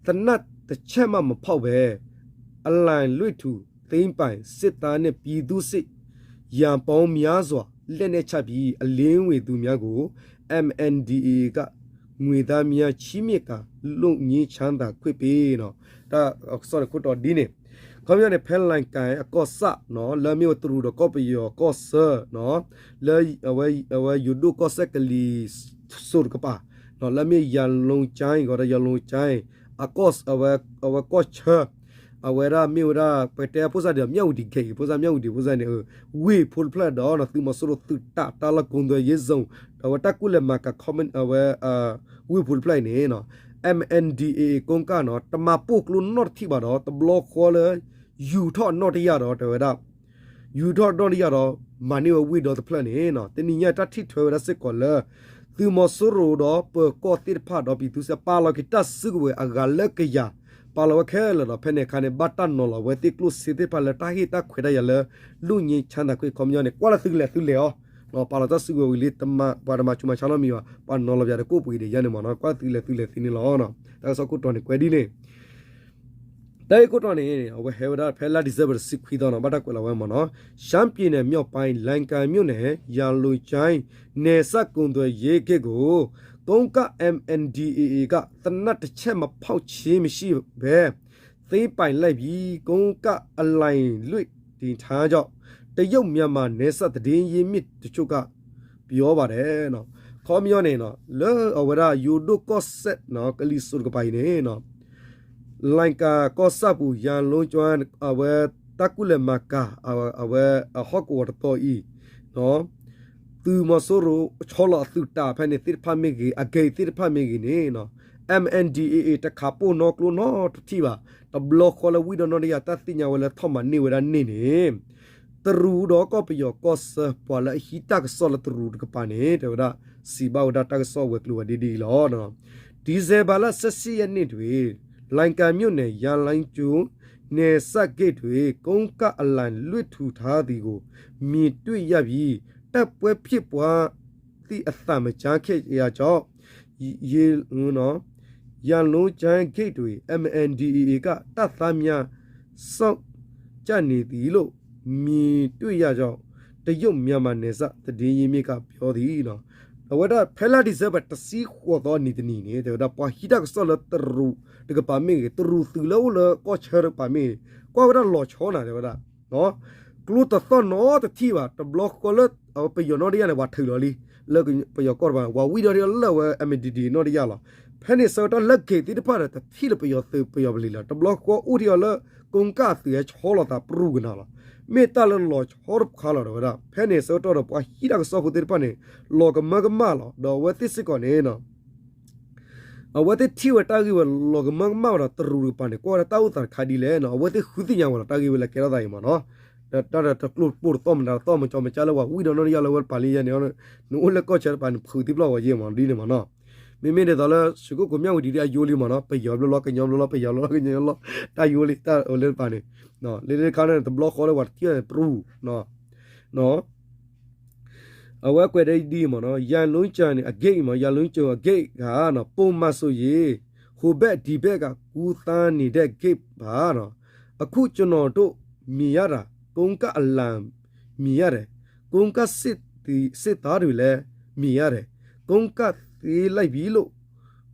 သေနတ်တစ်ချက်မှမဖောက်ဘဲ အလံလွှတ်ထူသိမ်းပိုင်စစ်သားနှင့်ပြည်သူ့စစ် ရာပေါင်းများစွာ လက်နက်ချပြီး အလင်းဝင်သူများကို M N D A A က ငွေသားများချီးမြှင့်ကာ လွတ်ငြိမ်းချမ်းသာခွင့်ပေး တၢ်ကစီၣ်န့ၣ်ခိၣ်တီဒ်န့ၣ် ခီပညီန့ၣ် ဖဲလၣ်ကၣ်အကီၢ်ဆၣ်နီၤ လၢအမ့ၢ်ဝဲတရူးဒီးကီၢ်ပယီၤကီၢ်ဆၢနီၤ လၢ အဝဲယိၤဒိၣ်ကီၢ်စဲၣ်ကလံၤစိးတကပၤ လၢအမ့ၢ်ယၤလူကၠါအံၤ ကီးဒီးယၤလူကၠါအံၤ အကီၢ် အဝဲကီၢ်ဆၢ အဝဲဒၣ်မ့ၢ်ဝဲဒၣ် ပတဲဖိစၢ်ဒီး မြဝတီ ဂိတ် ဖိစၢ် မြဝတီ ဖိစၢ်န့ၣ် ဝ့ၢ်ဖိတဖျၢၣ်ဒီး သုးမီၤစိရိၤသုးတၢ်တၢ်လီၢ် ကုန်သွယ်ရေးဇုန် ဒီးအဝဲတၢ်ကူၣ်လဲၤမၤကၤ အဝဲ ဝ့ၢ်ဖိတဖျၢၣ်အံၤန့ၣ် M N D A A ကိးကၣ်နီၤ တမၤပိာ်ကျိနီတထံၣ်ဘၣ်ဒီး တဘျီဃီလၢ ယူၤထီၣ်အနီၣ်တယၢ်ဒီး တဲဝဲဒၣ် ယူၤထီၣ်အနီၣ်တယၢ်ဒီး မၤန့ၢ်ဝဲဝ့ၢ်ဒီတဖျၢၣ်န့ၣ် တနံၤညါတၢ်ထံၣ်ထွဲဝဲဒၣ်စ့ၢ်ကီးလၢ သုးမီၤစိရိၤဒီးပၢၤကီၢ်သ့ၣ်တဖၣ်ဒီး ပြည်သူ့စစ် ပာ်လီၤက့ၤတၢ်စုကဝဲၤအဂၤလၢကယၤ ပာ်လီၤဝဲခဲလၢာ်ဒီး ဖဲန့ၣ်အခါန့ၣ် ဘၣ်တၢ်နီၤလီၤဝဲသ့ၣ်ကျိၣ်စ့သ့ၣ်တဖၣ်လၢတၢ်ဟ့ၣ်တၢ်ခွဲးတၢ်ယာ်လၢ လွတ်ငြိမ်းချမ်းသာခွင့် ခီပညီန့ၣ် ကွၢ်လၢသုလဲၤသုလဲၤအီၤ ပာ်လီၤတၢ်စုကဝဲၤဝံၤလံ ပှၤတမၤဆူးမၤဆါနီတမံၤဘၣ် ပှၤနီၤလီၤပယၤတကိၣ်ပှ့ၤဒံးယါန့ၣ်မ့ၢ်နီၤ ကွၢ်သုလဲၤသုလဲၤသုန့ၣ်လီၤ. တၢ်ကစီၣ်ခိၣ်တီန့ၣ် ကွဲးဒ်န့ၣ် တၢ်ဂ့ၢ်ခိၣ်တီန့ၣ် အဝဲဟဲဝဲဒၣ်ဖဲလါ December တဆံခွံသီနီၤ ဘၣ်တၢ်ကွဲးလီၤဝဲမ့ၢ်နီၤ ရှမ်းပြည်နယ်မြောက်ပိုင်း လၣ်ကၣ်မြို့နယ် ယၤလူကၠါ နယ်စပ်ကုန်သွယ်ရေးဂိတ်ကို ကိုးကန့် M N D A A က သေနတ်တစ်ချက်မှ ဖောက်ခြင်းမရှိဘဲ သိမ်းပိုင်လိုက်ပြီ ကိုးကန့်အလံလွှတ်တင်ထားကြောင်း တရုတ်-မြန်မာနယ်စပ်သတင်းရင်းမြစ်တချို့က ပြောပါတယ် ခီပညီန့ၣ် လၢအဝဲဒၣ်ယိၤဒိၣ်ကီၢ်စဲၣ် ကလံၤစိးတကပၤအံၤန့ၣ် လၣ်ကၣ်ကီၢ်ဆၣ်ပူၤ ယၤလူကၠါ အဝဲတၢ်ကူၣ်လဲၤမၤကၤ အဝဲအဟီၣ်ကဝီၤတတီၤအံၤ သုးမီၤစိရိၤဆီလီၤအသုးတၢ်ဖဲန့ၣ်သ့ၣ်တဖၣ်မ့ၢ်ဂ့ၤ အဂ့ၢ်သ့ၣ်တဖၣ်မ့ၢ်ဂ့ၤန့ၣ် M N D A A တခးပိာ်နီကျိနီတထံၣ်ဘၣ် တဘျီဃီလၢဝံၣ်ဒီးနီၣ်တယၢ် တၢ်သ့ၣ်ညါဝဲလၢထီၣ်မၤန့ၢ်ဝဲဒၣ်န့ၣ်န့ၣ် တရူးဒီးကီၢ်ပယီၤကီၢ်ဆၢ ပှၤလၢအဟံးတၢ်ကစီၣ်လၢတရူးတကပၤန့ၣ် တဲဝဲဒၣ် စံးဘၣ်ဝဲဒၣ်တၢ်ကစီၣ်ဝဲၤကျိၤဝဲၤဒ်ဒ်အံၤလီၤ. ဒီဇင်ဘာလ ဆယ့်ရှစ်ရက်နေ့တွင် လိုင်ကၣ်မြို့နယ် ယၤလိုင်းကၠိ နယ်စပ်ဂိတ်တွင် ကုန်းကတ်အလံလွှင့်ထူထားသည်ကို မြင်တွေ့ရပြီး တိုက်ပွဲဖြစ်ပွားသည့်အသံမကြားခဲ့ရကြောင်း ရေ ရန်လုံးကျိုင်းဂိတ်တွင် M N D A A က တပ်သားများ စောင့်ကြပ်နေသည်လို့ မြင်တွေ့ရကြောင်း တရုတ်-မြန်မာနယ်စပ်သတင်းရင်းမြစ်က ပြောသည် အဝဲဒၣ်ဖဲလါ December တဆံဃိးသီနံၤတနံၤန့ၣ် တဲဝဲဒၣ် ပှၤဟံးတၢ်ကစီၣ်လၢတရူးတကပၤမ့ၢ်ဂ့ၤ တရူးသုးလၢအိၣ်လၢကီၢ်ဆၢတကပၤမ့ၢ်ဂ့ၤ ကွၢ်ဝဲဒၣ်လီၤဆီနၤ တဲဝဲဒၣ် ကျိတသီၣ်နီတထံၣ်ဘၣ် တဘျီဃီလၢ ပယီၤနီၣ်တယၢ်န့ၣ် ပှၤထုးလီၤလံ လၢပယီၤကီၢ်တကပၤ ပှၤဝံၣ်ဒီးလၢဝဲ M N D A A နီၣ်တယၢ်လီၤ. ဖဲန့ၣ်ဆၢကတီၢ်လၢဂ့ၤသ့ၣ်တဖၣ်ဒီး တထံၣ်လၢပယီၤသုးပယီၤပလံၤလီၤ. တဘျီဃီအိၣ်ထံၣ်အီၤလၢ ကုန်းကတ်အသုးဟဲဆီလီၤသးပြူၢ်ကနၤလီၤ. မ့ၢ်တၢ်လၢလီၤဆီတခါလီၤ တဲဝဲဒၣ်. ဖဲန့ၣ်ဆၢကတီၢ်ဒီး ပှၤဟံးတၢ်ကစီၣ်ဖိသ့ၣ်တဖၣ်န့ၣ် လီၤကမၢကမၣ်လီၤ. ဒီးအဝဲသ့ၣ်စ့ၢ်ကီးန့ၣ် အဝဲသ့ၣ်ထံၣ်ဝဲတၢ်ဂ့ၢ်ဝဲလီၤကမၢကမၣ်ဝဲဒီး တရူးတကပၤန့ၣ် ကွၢ်ဝဲဒၣ်တၢ်အိၣ်သးတခါဒ်လဲၣ်နီၤ အဝဲသ့ၣ်ဃုသ့ၣ်ညါဝဲလီၤ တၢ်ဂ့ၢ်ဝဲလၢကဲထီၣ်သးအံၤမ့ၢ်နီၤ တၢ်ဒီးတကျိပိာ်တသီၣ်မတၤတသီၣ် မကၠီမကၠါလၢပှၤဝံၣ်ဒီးနီၣ်တယၢ်လၢဝဲတပၤလံယဲန့ၣ် နအိၣ်လၢကီၢ်ဆၢတပၤန့ၣ် ဖုးသံပျီၢ်ဝဲယဲမ့ၢ်ဒ်န့ၣ်မ့ၢ်နီၤ မ့မ့ၢ်ဒ်သိးလၢ ရွှေကုက္ကို မြဝတီ ဒ်အယိလံမ့ၢ်နီၤ ပယီၤဘျီလီၤ ကညီဘျီလီၤ ပယီၤဘျီလီၤ ကညီဘျီလီၤ တၢ်ယိလံ တၢ်အိၣ်လၢတပၤန့ၣ် လၢတခါန့ၣ် တဘျီဃီလၢပှၤတထံၣ်န့ၣ် ပြူၢ် အဝဲကွဲးဒ်အံၤမ့ၢ်နီၤ ရန်လုံးကျိုင်းန့ၣ် အဂိတ်မ့ၢ် ရန်လုံးကျိုင်းအဂိတ်က ပုံမှန်ဆိုရင် ဟိုဘက်ဒီဘက်က ကူးသန်းနေတဲ့ဂိတ်ပါနော် အခုကျွန်တော်တို့မြင်ရတာ ကုန်းကတ်အလံမြင်ရတယ် ကုန်းကတ်စစ်သည်စစ်သားတွေလည်းမြင်ရတယ် ကုန်းကတ်သိမ်းလိုက်ပြီလို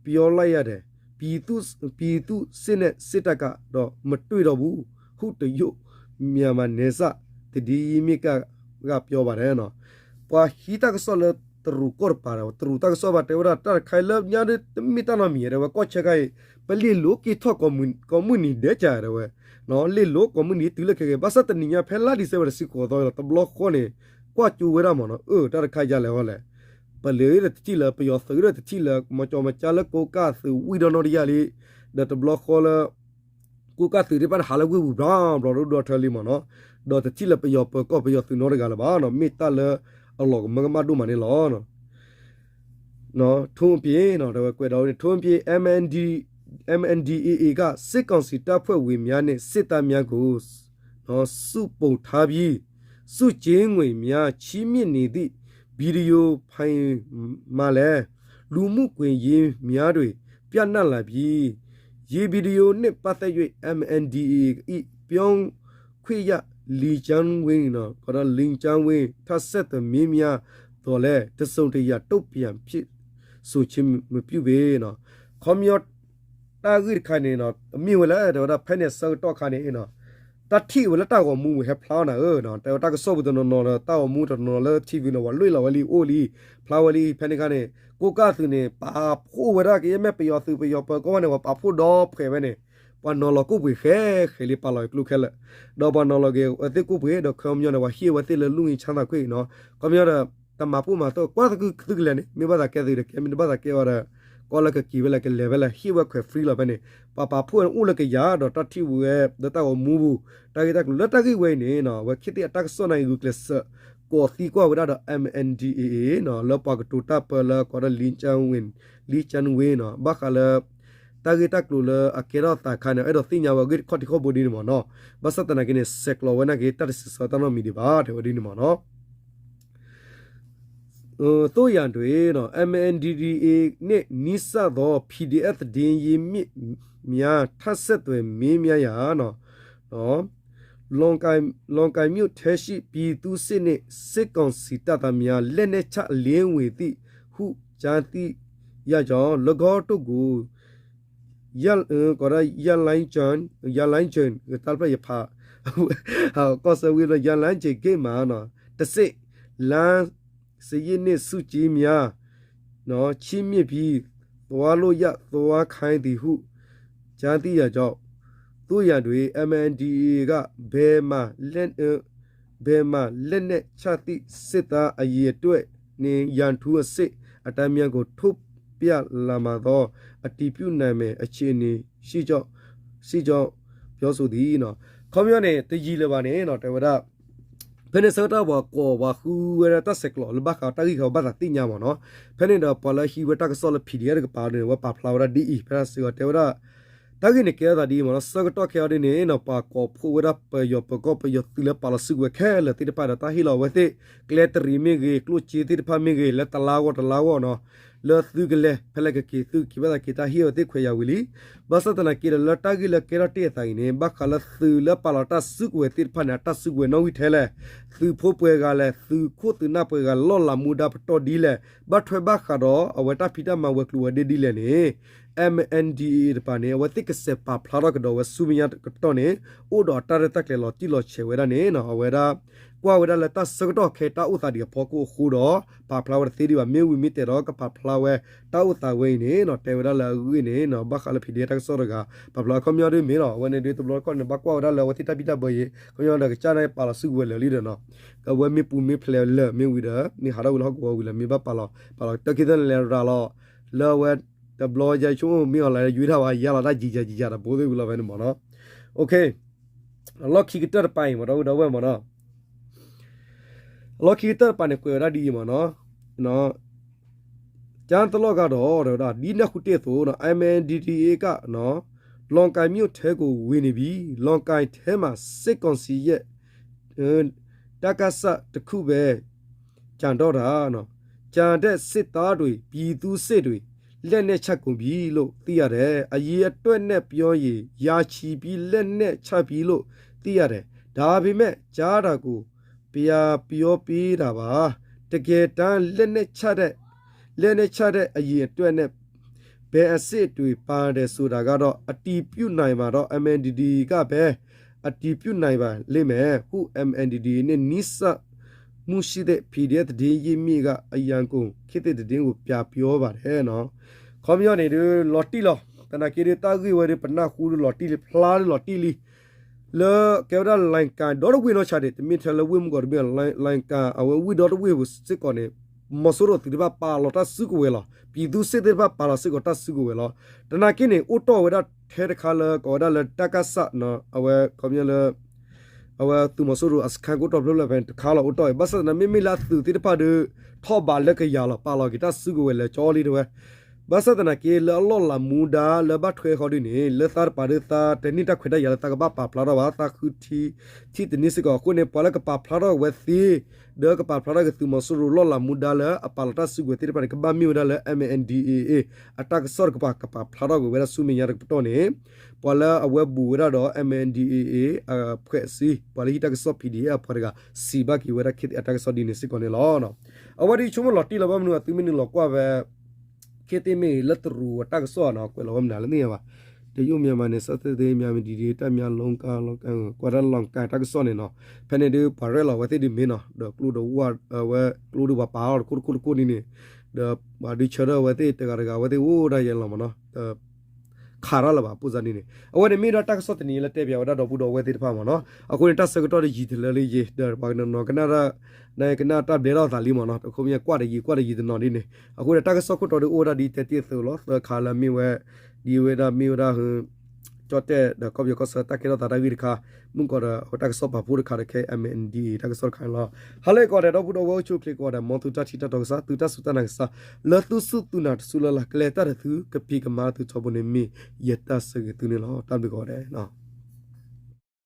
့ပြောလိုက်ရတယ် ပြည်သူ့ပြည်သူ့စစ်နဲ့စစ်တပ်ကတော့မတွေ့တော့ဘူး ဟုတရုတ်မြန်မာနယ်စပ်သတင်းရင်းမြစ်ကကပြောပါတယ်နော် ပှၤဟံးတၢ်ကစီၣ်လၢတရူးကီၢ်တပၤဒီး တရူးတၢ်ကစီၣ်ဘၣ်တဲဝဲဒၣ် တၢ်တခါအံၤလၢညါဒ် တမ့ၢ်တၢ်နီတမံၤ တဲဝဲ ကီၢ်ဆၢခါအံၤ ပလ့ၣ်လိၤက့ၤထီၣ်ကိးမုၢ်နံၤဒဲးကၢ် တဲဝဲ လ့ၣ်လိၤကိးမုၢ်နံၤတုၤလၢခဲကဲ ဘၣ်ဆၣ်တနံၤညါဖဲလါ December တဆံဃိးသီလီၤ တဘျီဃီန့ၣ် ကွၢ်ကၠိဝဲဒၣ်မ့ၢ်နီၤ အၢ တၢ်တခါယၤလဲၣ်ဟီလဲၣ် ပလ့ၣ်ဒီးတထံၣ်လၢ ပယီၤသုးဒီးတထံၣ်လၢ မကၠီမကၠါလၢကိးကၣ်သုးဝံၣ်ဒီးနီၣ်တယၢ်လံ ဒီးတဘျီဃီလၢ ကိးကၢ်သုးသ့ၣ်တဖၣ်န့ၣ် ဟးလၢဝ့ၢ်ပူၤဘျီဘျီဒီးဒိၣ်ဒီထၢလံမ့ၢ်နီၤ, ဒီးတထံၣ်လၢပယီၤပၢၤကီၢ်ပယီၤသုးနီတဂၤလၢၤဘၣ်နီၤ, မ့ၢ်တၢ်လၢအလီၤကမၢကမၣ်ဒိၣ်မးန့ၣ်လီၤ. ထိုးမပြေးနီၤ, တဲဝဲကွဲးဒီးဝဲန့ၣ် ထိုးမပြေး MNDAA က စစ်ကောင်စီတပ်ဖွဲ့ဝင်များနှင့် စစ်သားများကို စုပုံထားပြီး ဆုကြေးငွေများ ချီးမြှင့်နေသည့် ဗီဒီယိုဖိုင်မှလည်း လူမှုကွန်ရက်များတွင် ပျံ့နှံ့လာပြီး ယင်းဗီဒီယိုနှင့်ပတ်သက်၍ MNDAA ၏ ပြောခွင့်ရ လီကျန်းဝင်း ခေါ် လီကျန်းဝင်း ထပ်ဆက်သွယ်မေးမြန်းသော်လည်း တစ်စုံတစ်ရာတုံ့ပြန်ဖြေဆိုခြင်းမပြုပေ ခီပညီ တၢ်ဂ့ၢ်တခါန့ၣ် မ့ၢ်ဝဲလၢ တဲဝဲဒၣ် ဖဲန့ၣ်အဆၢကတီၢ်ခါန့ၣ် တၢ်ထံၣ်ဝဲလၢတၢ်ဂီၤမူဝံၤဟဲဖျါနၤဧၢ, တဲဝဲတၢ်ကစီၣ်ပူၤတနီၤနီၤဒီး တၢ်ဂီၤမူတနီၤနီၤလၢ ထံၣ်ဝံၤန့ၣ် ပှၤလွဲၢ်လီၤဝဲလံအိၣ်လံ, ဖျါဝဲလံ ဖဲန့ၣ်ခါန့ၣ် ကိးကၢ်သုးန့ၣ် ပာ်ဖှိၣ်ဝဲဒၣ်ကယဲၢ်မ့ၢ်ပယီၤသုးပယီၤပၢၤကီၢ်ဘၣ်န့ၣ် ပှၤပာ်ဖှိၣ်ဒီဖှဲးဝဲန့ၣ် ပှၤနီၤလီၤကိၣ်ပှ့ၤဃဲဃဲလံ ပာ်လီၤကျိခဲလၢာ်, ဒီးပှၤနီၤလီၤက့ၤဝဲသ့ၣ်ကိၣ်ပှ့ၤ ဒီးခီပညီန့ၣ် ပှၤဟ့ၣ်ဝဲသ့ၣ်လၢလူၢ်ငံဆါသးခွ့နီၤ, ခီပညီဒီး တမၤပိၢ်မၤသီ ကွၢ်သကုသုကလဲၤန့ၣ် မ့ၢ်ဘၣ်သးကဲသုးဒီးကဲ မ့ၢ်တဘၣ်သးကဲအီၤဒီး ကွၢ်လၢကက့ၤဝဲလဲၣ် ကလဲၤဝဲလဲၣ် ဟ့ၣ်ဝဲခွဲး free လီၤဖဲန့ၣ်, ပှၤပာ်ဖှိၣ်ဝဲန့ၣ်အိၣ်လၢကယၤဒီးတၢ်ထံၣ်ဝဲ လၢတၢ်ဂီၤမူပူၤ တၢ်ဂ့ၢ်တၢ်ကျိၤလၢတၢ်ဂ့ၢ်ဝဲအံၤန့ၣ် အဝဲခ့သ့ၣ်အတၢ်ကစီၣ်န့ၣ်ဂုာ်ကျဲးစၢး ကိးသံကွၢ်ဝဲဒၣ်ဒီး MNDAA လၢပှၤကတိၤတၢ်ပၢလၢကိးဒီး လံကၠၢဝ့ လံကၠၢဝ့နီၤ ဘၣ်ဃးလၢ တၢ်ဂ့ၢ်တၢ်ကျိၤလၢအကဲထီၣ်သးခါန့ၣ် အဲၣ်ဒိးသ့ၣ်ညါဝဲအဂ့ၢ်ခီၣ်ထံးခီၣ်ဘိဒ်န့ၣ်မ့ၢ်နီၤ, ဘၣ်ဆၣ်သနာ်က့န့ၣ် ဆဲးကျိးဝဲနာ်က့ တၢ်တစံးဆၢတၢ်နီတမံၤဒံးဘၣ် တဲဝဲဒ်န့ၣ်မ့ၢ်နီၤ. သို့ရာတွင် MNDAA နှင့်နီးစပ်သော PDF သတင်းရင်းမြစ်များ ထပ်ဆက်သွယ်မေးမြန်းရာ လွန်ကၣ်မြို့ထဲရှိ ပြည်သူ့စစ်နှင့် စစ်ကောင်စီတပ်သားများ လက်နက်ချလင်းဝေသည့်ဟု ကြားသိရကြောင်း ၎င်းတို့ကို ရ က ရလိုင်းကၠၢၣ် ရလိုင်းကၠၢၣ် တၢ်တဖျၢၣ်ယဖး ကီၢ်စဲၣ်ဝံၤလၢ ရလိုင်းကၠၢၣ် gate မှာ တဆင့် လမ်းစာရင်းနှင့် ဆုကြေးများ ချီးမြှင့်ပြီး သွားလို့ရ သွားခိုင်းသည်ဟု ကြားသိရကြောင်း သို့ရာတွင် MNDAA က ဘယ်မှာ လက် ဘယ်မှာ လက်နက်ချသည့် စစ်သားအရေအတွက်နှင့် ရန်သူအစစ်အတန်းများကို ထုတ်ပြလာမှာသော် အတည်ပြုနိုင်မည့် အခြေအနေရှိကြောင်း ရှိကြောင်း ပြောဆိုသည် ခီပညီန့ၣ် တယံာ်လၢၤဘၣ်န့ၣ် တဲဝဲဒၣ် ဖဲန့ၣ်ဆၢကတီၢ်ပှၤကိးပှၤဃုဝဲဒၣ်တၢ်ဆဲးကျိးလၢဘၣ်ဃးတၢ်ဂ့ၢ်ခီဘၣ်သးသ့ၣ်ညါမ့ၢ်နီၤ, ဖဲန့ၣ်ဒီးပှၤလၢဟံးဝဲတၢ်ကစီၣ်လၢ PDF တကပၤန့ၣ် ဝဲပာ်ဖျါဝဲဒၣ်ဒ်အံၤ ဖဲတၢ်စ့ၢ်ကီးတဲဝဲဒၣ် တၢ်ဂ့ၢ်န့ၣ်ကဲထီၣ်သးဒ်အံၤမ့ၢ်နီၤ, ဆၢကတီၢ်ခဲအံၤဒ်န့ၣ်နီၤ ပှၤကိးဖှိၣ်ဝဲဒၣ်ပယီၤပၢၤကီၢ်ပယီၤသုးလၢပာ်လီၤစုကဝဲၤခဲလၢာ်သ့ၣ်တဖၣ်ဒီး တၢ်ဟ့ၣ်လီၤဝဲသ့ၣ် ကျဲတရံးမ့ၢ်ဂ့ၤ ကျိၣ်စ့သ့ၣ်တဖၣ်မ့ၢ်ဂ့ၤ လၢတလါဂီၢ်တလါဂီၢ်နီၤ, လၢသုကလဲၤ ဖဲလဲၣ်ကက့ၤ သုကက့ၤဘၣ်သးက့ၤ တၢ်ဟ့ၣ်ဝဲသ့ၣ်ခွဲးယာ်ဝံၤလံ. ဘၣ်ဆၣ်သနာ်က့ဒီးလၢတၢ်ဂ့ၢ်လၢကဲထီၣ်တ့ၢ်အသးအံၤန့ၣ် ဘၣ်ဃးလၢသုးလၢပာ်လီၤတၢ်စုကဝဲၤသ့ၣ်တဖၣ်န့ၣ် အတၢ်စုကဝဲၤနီၣ်ဂံၢ်ထဲလဲၣ်, သုးဖိပှဲၤဂၤလဲၣ်, သုးခိၣ်သုးနၢ်ပှဲၤဂၤ လီၢ်လၤမူဒါပတီၢ်ဒ်လဲၣ်, ဘၣ်ထွဲဘၣ်ဃးဒီးအဝဲတၢ်ဖံးတၢ်မၤဝဲၤကျိၤဝဲၤဒ့ဒ်လဲၣ်န့ၣ် MNDAA တပၤန့ၣ် အဝဲသ့ၣ်ကစဲးပာ်ဖျါထီၣ်ကဒီးဝဲဆူမဲာ်ညါကတီၢ်န့ၣ် အိၣ်ဒီးအတၢ်ရဲၣ်တၢ်ကျဲၤလီၤတံၢ်လီၤဆဲးဝဲဒၣ်န့ၣ် အဝဲဒၣ် ကွၢ်ဝဲဒၣ်လၢတၢ်ဆၢကတီၢ်ခဲတၢ်အိၣ်သးဒံးအဖီခိၣ်အဃိဒီး ပာ်ဖျါဝဲတသ့ဒံးဘၣ်. မ့ၢ်ဝံၤမ့ၢ်တဲာ်ဒီးကပာ်ဖျါဝဲတၢ်အိၣ်သးဝဲအံၤန့ၣ် တဲဝဲဒၣ်လၢအဂ့ၢ်န့ၣ် ဘၣ်ဃးလၢ PDF တၢ်ကစီၣ်တဂၤ ပာ်ဖျါခီပညီဒ်မ့ၢ်လီၤ. အဝဲန့ၣ်ဒ်တဘျီတခီၣ်န့ၣ် ဘၣ်ကွၢ်ဝဲဒၣ်လၢအဝဲသ့ၣ်တၢ်ဘံၣ်တၢ်ဘၢအံၤ ခီပညီဒီးကစၢ်န့ၣ်ပာ်လီၤစုကဝဲၤလၢာ်လံဒီးနီၤ အဝဲမ့ၢ်ပူၤမ့ၢ်ဖျဲးလၢာ်မ့ၢ်ဝံၤဒီး မ့ၢ်ဟးထီၣ်ဝံၤလၢဟီၣ်ကဝီၤဝံၤလၢာ် မ့ၢ်ဘၣ်ပာ်လီၤ ပာ်လီၤတၢ်ခံသၢန့ၣ်လဲၤရၤလီၤ လၢအဝဲတဘျီယဆိကမိၣ်မ့ၢ်အီၤလၢယွ့ထီၣ်ဝဲယါလီၤတၢ်ယံာ်ယံာ်ယံာ်ယံာ်ဒီးဘိသ့ၣ်ဝံၤလီၤဖဲန့ၣ်မ့ၢ်နီၤ. အလီၢ်ခံကတၢၢ်တပၤအံၤမ့ၢ်ဒီပုၢ်ဒီဝဲၢ်မ့ၢ်နီၤ အလီၢ်ခံကတၢၢ်တပၤန့ၣ် ကွဲးဝဲဒၣ်ဒ်အံၤမ့ၢ်နီၤ ကၢ်တလီၢ်ဂၤဒီး တဲဝဲဒၣ် ဒ်နၢ်ဟူတ့ၢ်အသိး MNDAA က လွန်ကၣ်မြို့ထဲကို ဝင်နေပြီ လွန်ကၣ်ထဲမှာ စစ်ကောင်စီရဲ့ တပ်ကစ တစ်ခုပဲ ကျန်တော့တာ ကျန်တဲ့စစ်သားတွေ ပြည်သူ့စစ်တွေ လက်နက်ချကုန်ပြီလို့ သိရတယ်။ အရေအတွက်နဲ့ပြောရင် ရာချီပြီး လက်နက်ချပြီလို့ သိရတယ်။ ဒါပေမဲ့ ကြားတာကို ပြန်ပြောပေးတာပါ။ တကယ်တမ်း လက်နက်ချတဲ့ လက်နက်ချတဲ့အရေအတွက်နဲ့ ဘယ်အစစ်တွေပါတယ်ဆိုတာကတော့ အတည်ပြုနိုင်မှာတော့ MNDAA ကပဲ အတည်ပြုနိုင်ပါလိမ့်မယ်ဟု MNDAA နဲ့ နီးစပ်မှုရှိတဲ့ PDF သတင်းရင်းမြစ်က ရန်ကုန်ခေတ်သစ်သတင်းကို ပြန်ပြောပါတယ်နော်. ခီပညီန့ၣ်ဒီး လီၤတံၢ်လီၤ သနာ်က့ဒီး တၢ်ဂ့ၢ်ဝဲဒီး ပနၢ်ဟူဒီးလီၤတံၢ်လံ ဖျါဒီးလီၤတံၢ်လံ လၢကဲဝဲဒၣ် လၣ်ကၣ် ဒီတဝ့ၢ်နီၢ်ဆါဒံး တမ့ၢ်ထဲလၢဝ့ၢ်မုၢ်ကီၢ်တဘ့ၣ် လၣ်ကၣ် အဝဲဝ့ၢ်ဒီတဝ့ၢ်ပူၤစ့ၢ်ကီးန့ၣ် မီၤစိရိၤသုးသ့ၣ်တဖၣ်ပာ်လီၤတၢ်စုကဝဲၤလီၤ. ပြည်သူ့စစ်သ့ၣ်တဖၣ်ပာ်လီၤစ့ၢ်ကီးတၢ်စုကဝဲၤလီၤ. တနာ်က့န့ၣ် အိၣ်တီၢ်ဝဲဒၣ်ထဲတခါလၢကိးဝဲဒၣ်လၢ တၢ်ကၣ်စၣ် အဝဲခီပညီလၢ အဝဲသုးမီၤစိရိၤအစခါကအိၣ်တီၢ်ဖျိဖျိဖဲန့ၣ်တခါလီၤ အိၣ်တီၢ်အံၤ ဘၣ်ဆၣ်သနာ်က့ မ့မ့ၢ်လၢအသုးသ့ၣ်တဖၣ်ဒီး ထီၣ်ဘးလၢကယၤလီၤ ပာ်လီၤက့ၤတၢ်စုကဝဲၤလၢာ်ကၠီလံတဲဝဲ. ဘၣ်ဆၣ်သနာ်က့ လၢအလီၢ်လၤမူဒါလၢဘၣ်ထွဲဃီဒ်န့ၣ် လၢသးတပာ်ဒီးသးတန့ၢ်တၢ်ခွဲးတၢ်ယာ်လၢသးကဘၣ်ပာ်ဖျါထီၣ်ဘၣ် သးဃုထံၣ်တန့ၢ်စ့ၢ်ကီးအဃိန့ၣ် ပှၤလၢကပာ်ဖျါထီၣ်ဝဲသ့ ဒီးကပာ်ဖျါထီၣ်က့ၤသုးမီၤစိရိၤလီၢ်လၤမူဒါလၢအပာ်လီၤတၢ်စုကဝဲၤသ့ၣ်တဖၣ်န့ၣ် ကဘၣ်မ့ၢ်ဝဲဒၣ်လၢ MNDAA အတၢ်ကစီၣ်တကပၤ ကပာ်ဖျါထီၣ်ကွံာ်ဝဲဒၣ်ဆူမဲာ်ညါတကပတီၢ်န့ၣ် ပှၤလၢအဝဲဘူးဝဲဒၣ်ဒီး MNDAA အဖွဲ့အစည်း ပှၤလၢဟံးတၢ်ကစီၣ် PDF အပှၤတဂၤ စံးဘၣ်က့ၤဝဲဒၣ်ခ့သ့ၣ်အတၢ်ကစီၣ်ဒ်န့ၣ်စ့ၢ်ကီးန့ၣ်လီၤ. အဝဲဒ်ဆိကမိၣ်လီၤတံၢ်လီၤ ဘၣ်မနုၤအသုမ့ၢ်နုာ်လီၤကွၢ်ဝဲ ခ့သ့ၣ်မ့ၢ်ဂ့ၤ လၢတရူးအတၢ်ကစီၣ်နီၤ ကွဲးလီၤဝဲမနုၤလၢသ့ၣ်ညါဘၣ်. တရုတ်မြန်မာနယ်စပ် သ့ၣ်သ့ၣ် မြန်မာပြည် တၢ်မၤလီၤကၢ် လီၤကၢ် ကွၢ်တၢ်လီၤကၢ်တၢ်ကစီၣ်န့ၣ်နီၤ ဖဲန့ၣ်ဒုးပှၤရဲၣ်လီၤဝဲသ့ၣ်ဒုးမ့ၢ်နီၤ ဒီးကျိဒိးဝဲ ကျိဒိးပှၤပာ်အီၤတခိၣ်တခိၣ်တခိၣ်န့ၣ်န့ၣ် ဒီးပှၤဒုးဆၢထၢၣ်ဝဲသ့ၣ်တဂၤတဂၤဝဲသ့ၣ်အိၣ်ဒၣ်ယဲလီၤမ့ၢ်နီၤ ခးတၢ်လၢၤဘၣ် ပိၣ်စၢ်ဒ်န့ၣ် အဝဲန့ၣ်မ့ၢ်ဒၣ်တၢ်ကစီၣ်တနံၤလၢတဲပၠးဝဲဒၣ်ဒီပုၢ်ဒီဝဲၢ်သ့ၣ်တဖၣ်မ့ၢ်နီၤ အဃိန့ၣ် တၢ်ဆၢကတီၢ်တယံာ်တလၢလၢယံာ် ဒီးပှၤကနီၤကနၣ်တၢ် နကနၣ်တၢ်ဘျဲးထီၣ်သးလံမ့ၢ်နီၤ တခီပညီကွၢ်တယံာ်ကွၢ်တယံာ်တနီၤဒ်န့ၣ် အဃိန့ၣ် တၢ်ကစီၣ်ခိၣ်တီဒုးအိၣ်ဝဲဒၣ်ဒ်တဲတ့ၢ်အသိးလီၤ သၢခါလၢမ့ၢ်ဝဲ ဒ်ဝဲဒၣ်မ့ၢ်ဝဲဒၣ် ကၠီၣ်တဲၣ်ဒီးကီၢ်ပယီၤကီၢ်ဆၢတၢ်ကဲထီၣ်သးတၢ်ဂ့ၢ်တခါ မုၢ်ကီးဒီးအဝဲတၢ်ကစီၣ်ပာ်ဖှိၣ်တခါဒီးခဲအံၤ MNDAA တၢ်ကစီၣ်တခါန့ၣ်လီၤ. ဟါလၢအဂ့ၤကိးဂၤဒဲး ဒီပုၢ်ဒီဝဲၢ်အိၣ်ဆူၣ်အိၣ်ချ့ကိးဂၤဒဲး မ်သုတၢ်ထံၣ်တၢ်တီကစၢ် သုတၢ်စူၢ်တၢ်နာ်ကစၢ် လၢသုစူၢ်သုနာ်တစူၢ်လၢ်လၢ် ကလဲၤတၢ်ဒီးသုကဖံးကမၤသုထီဘိန့ၣ်မ့ၢ်ယတၢ်ဆၢဂ့ၤသုန့ၣ်လီၤ. တၢ်ဘျုးကိးဂၤဒဲး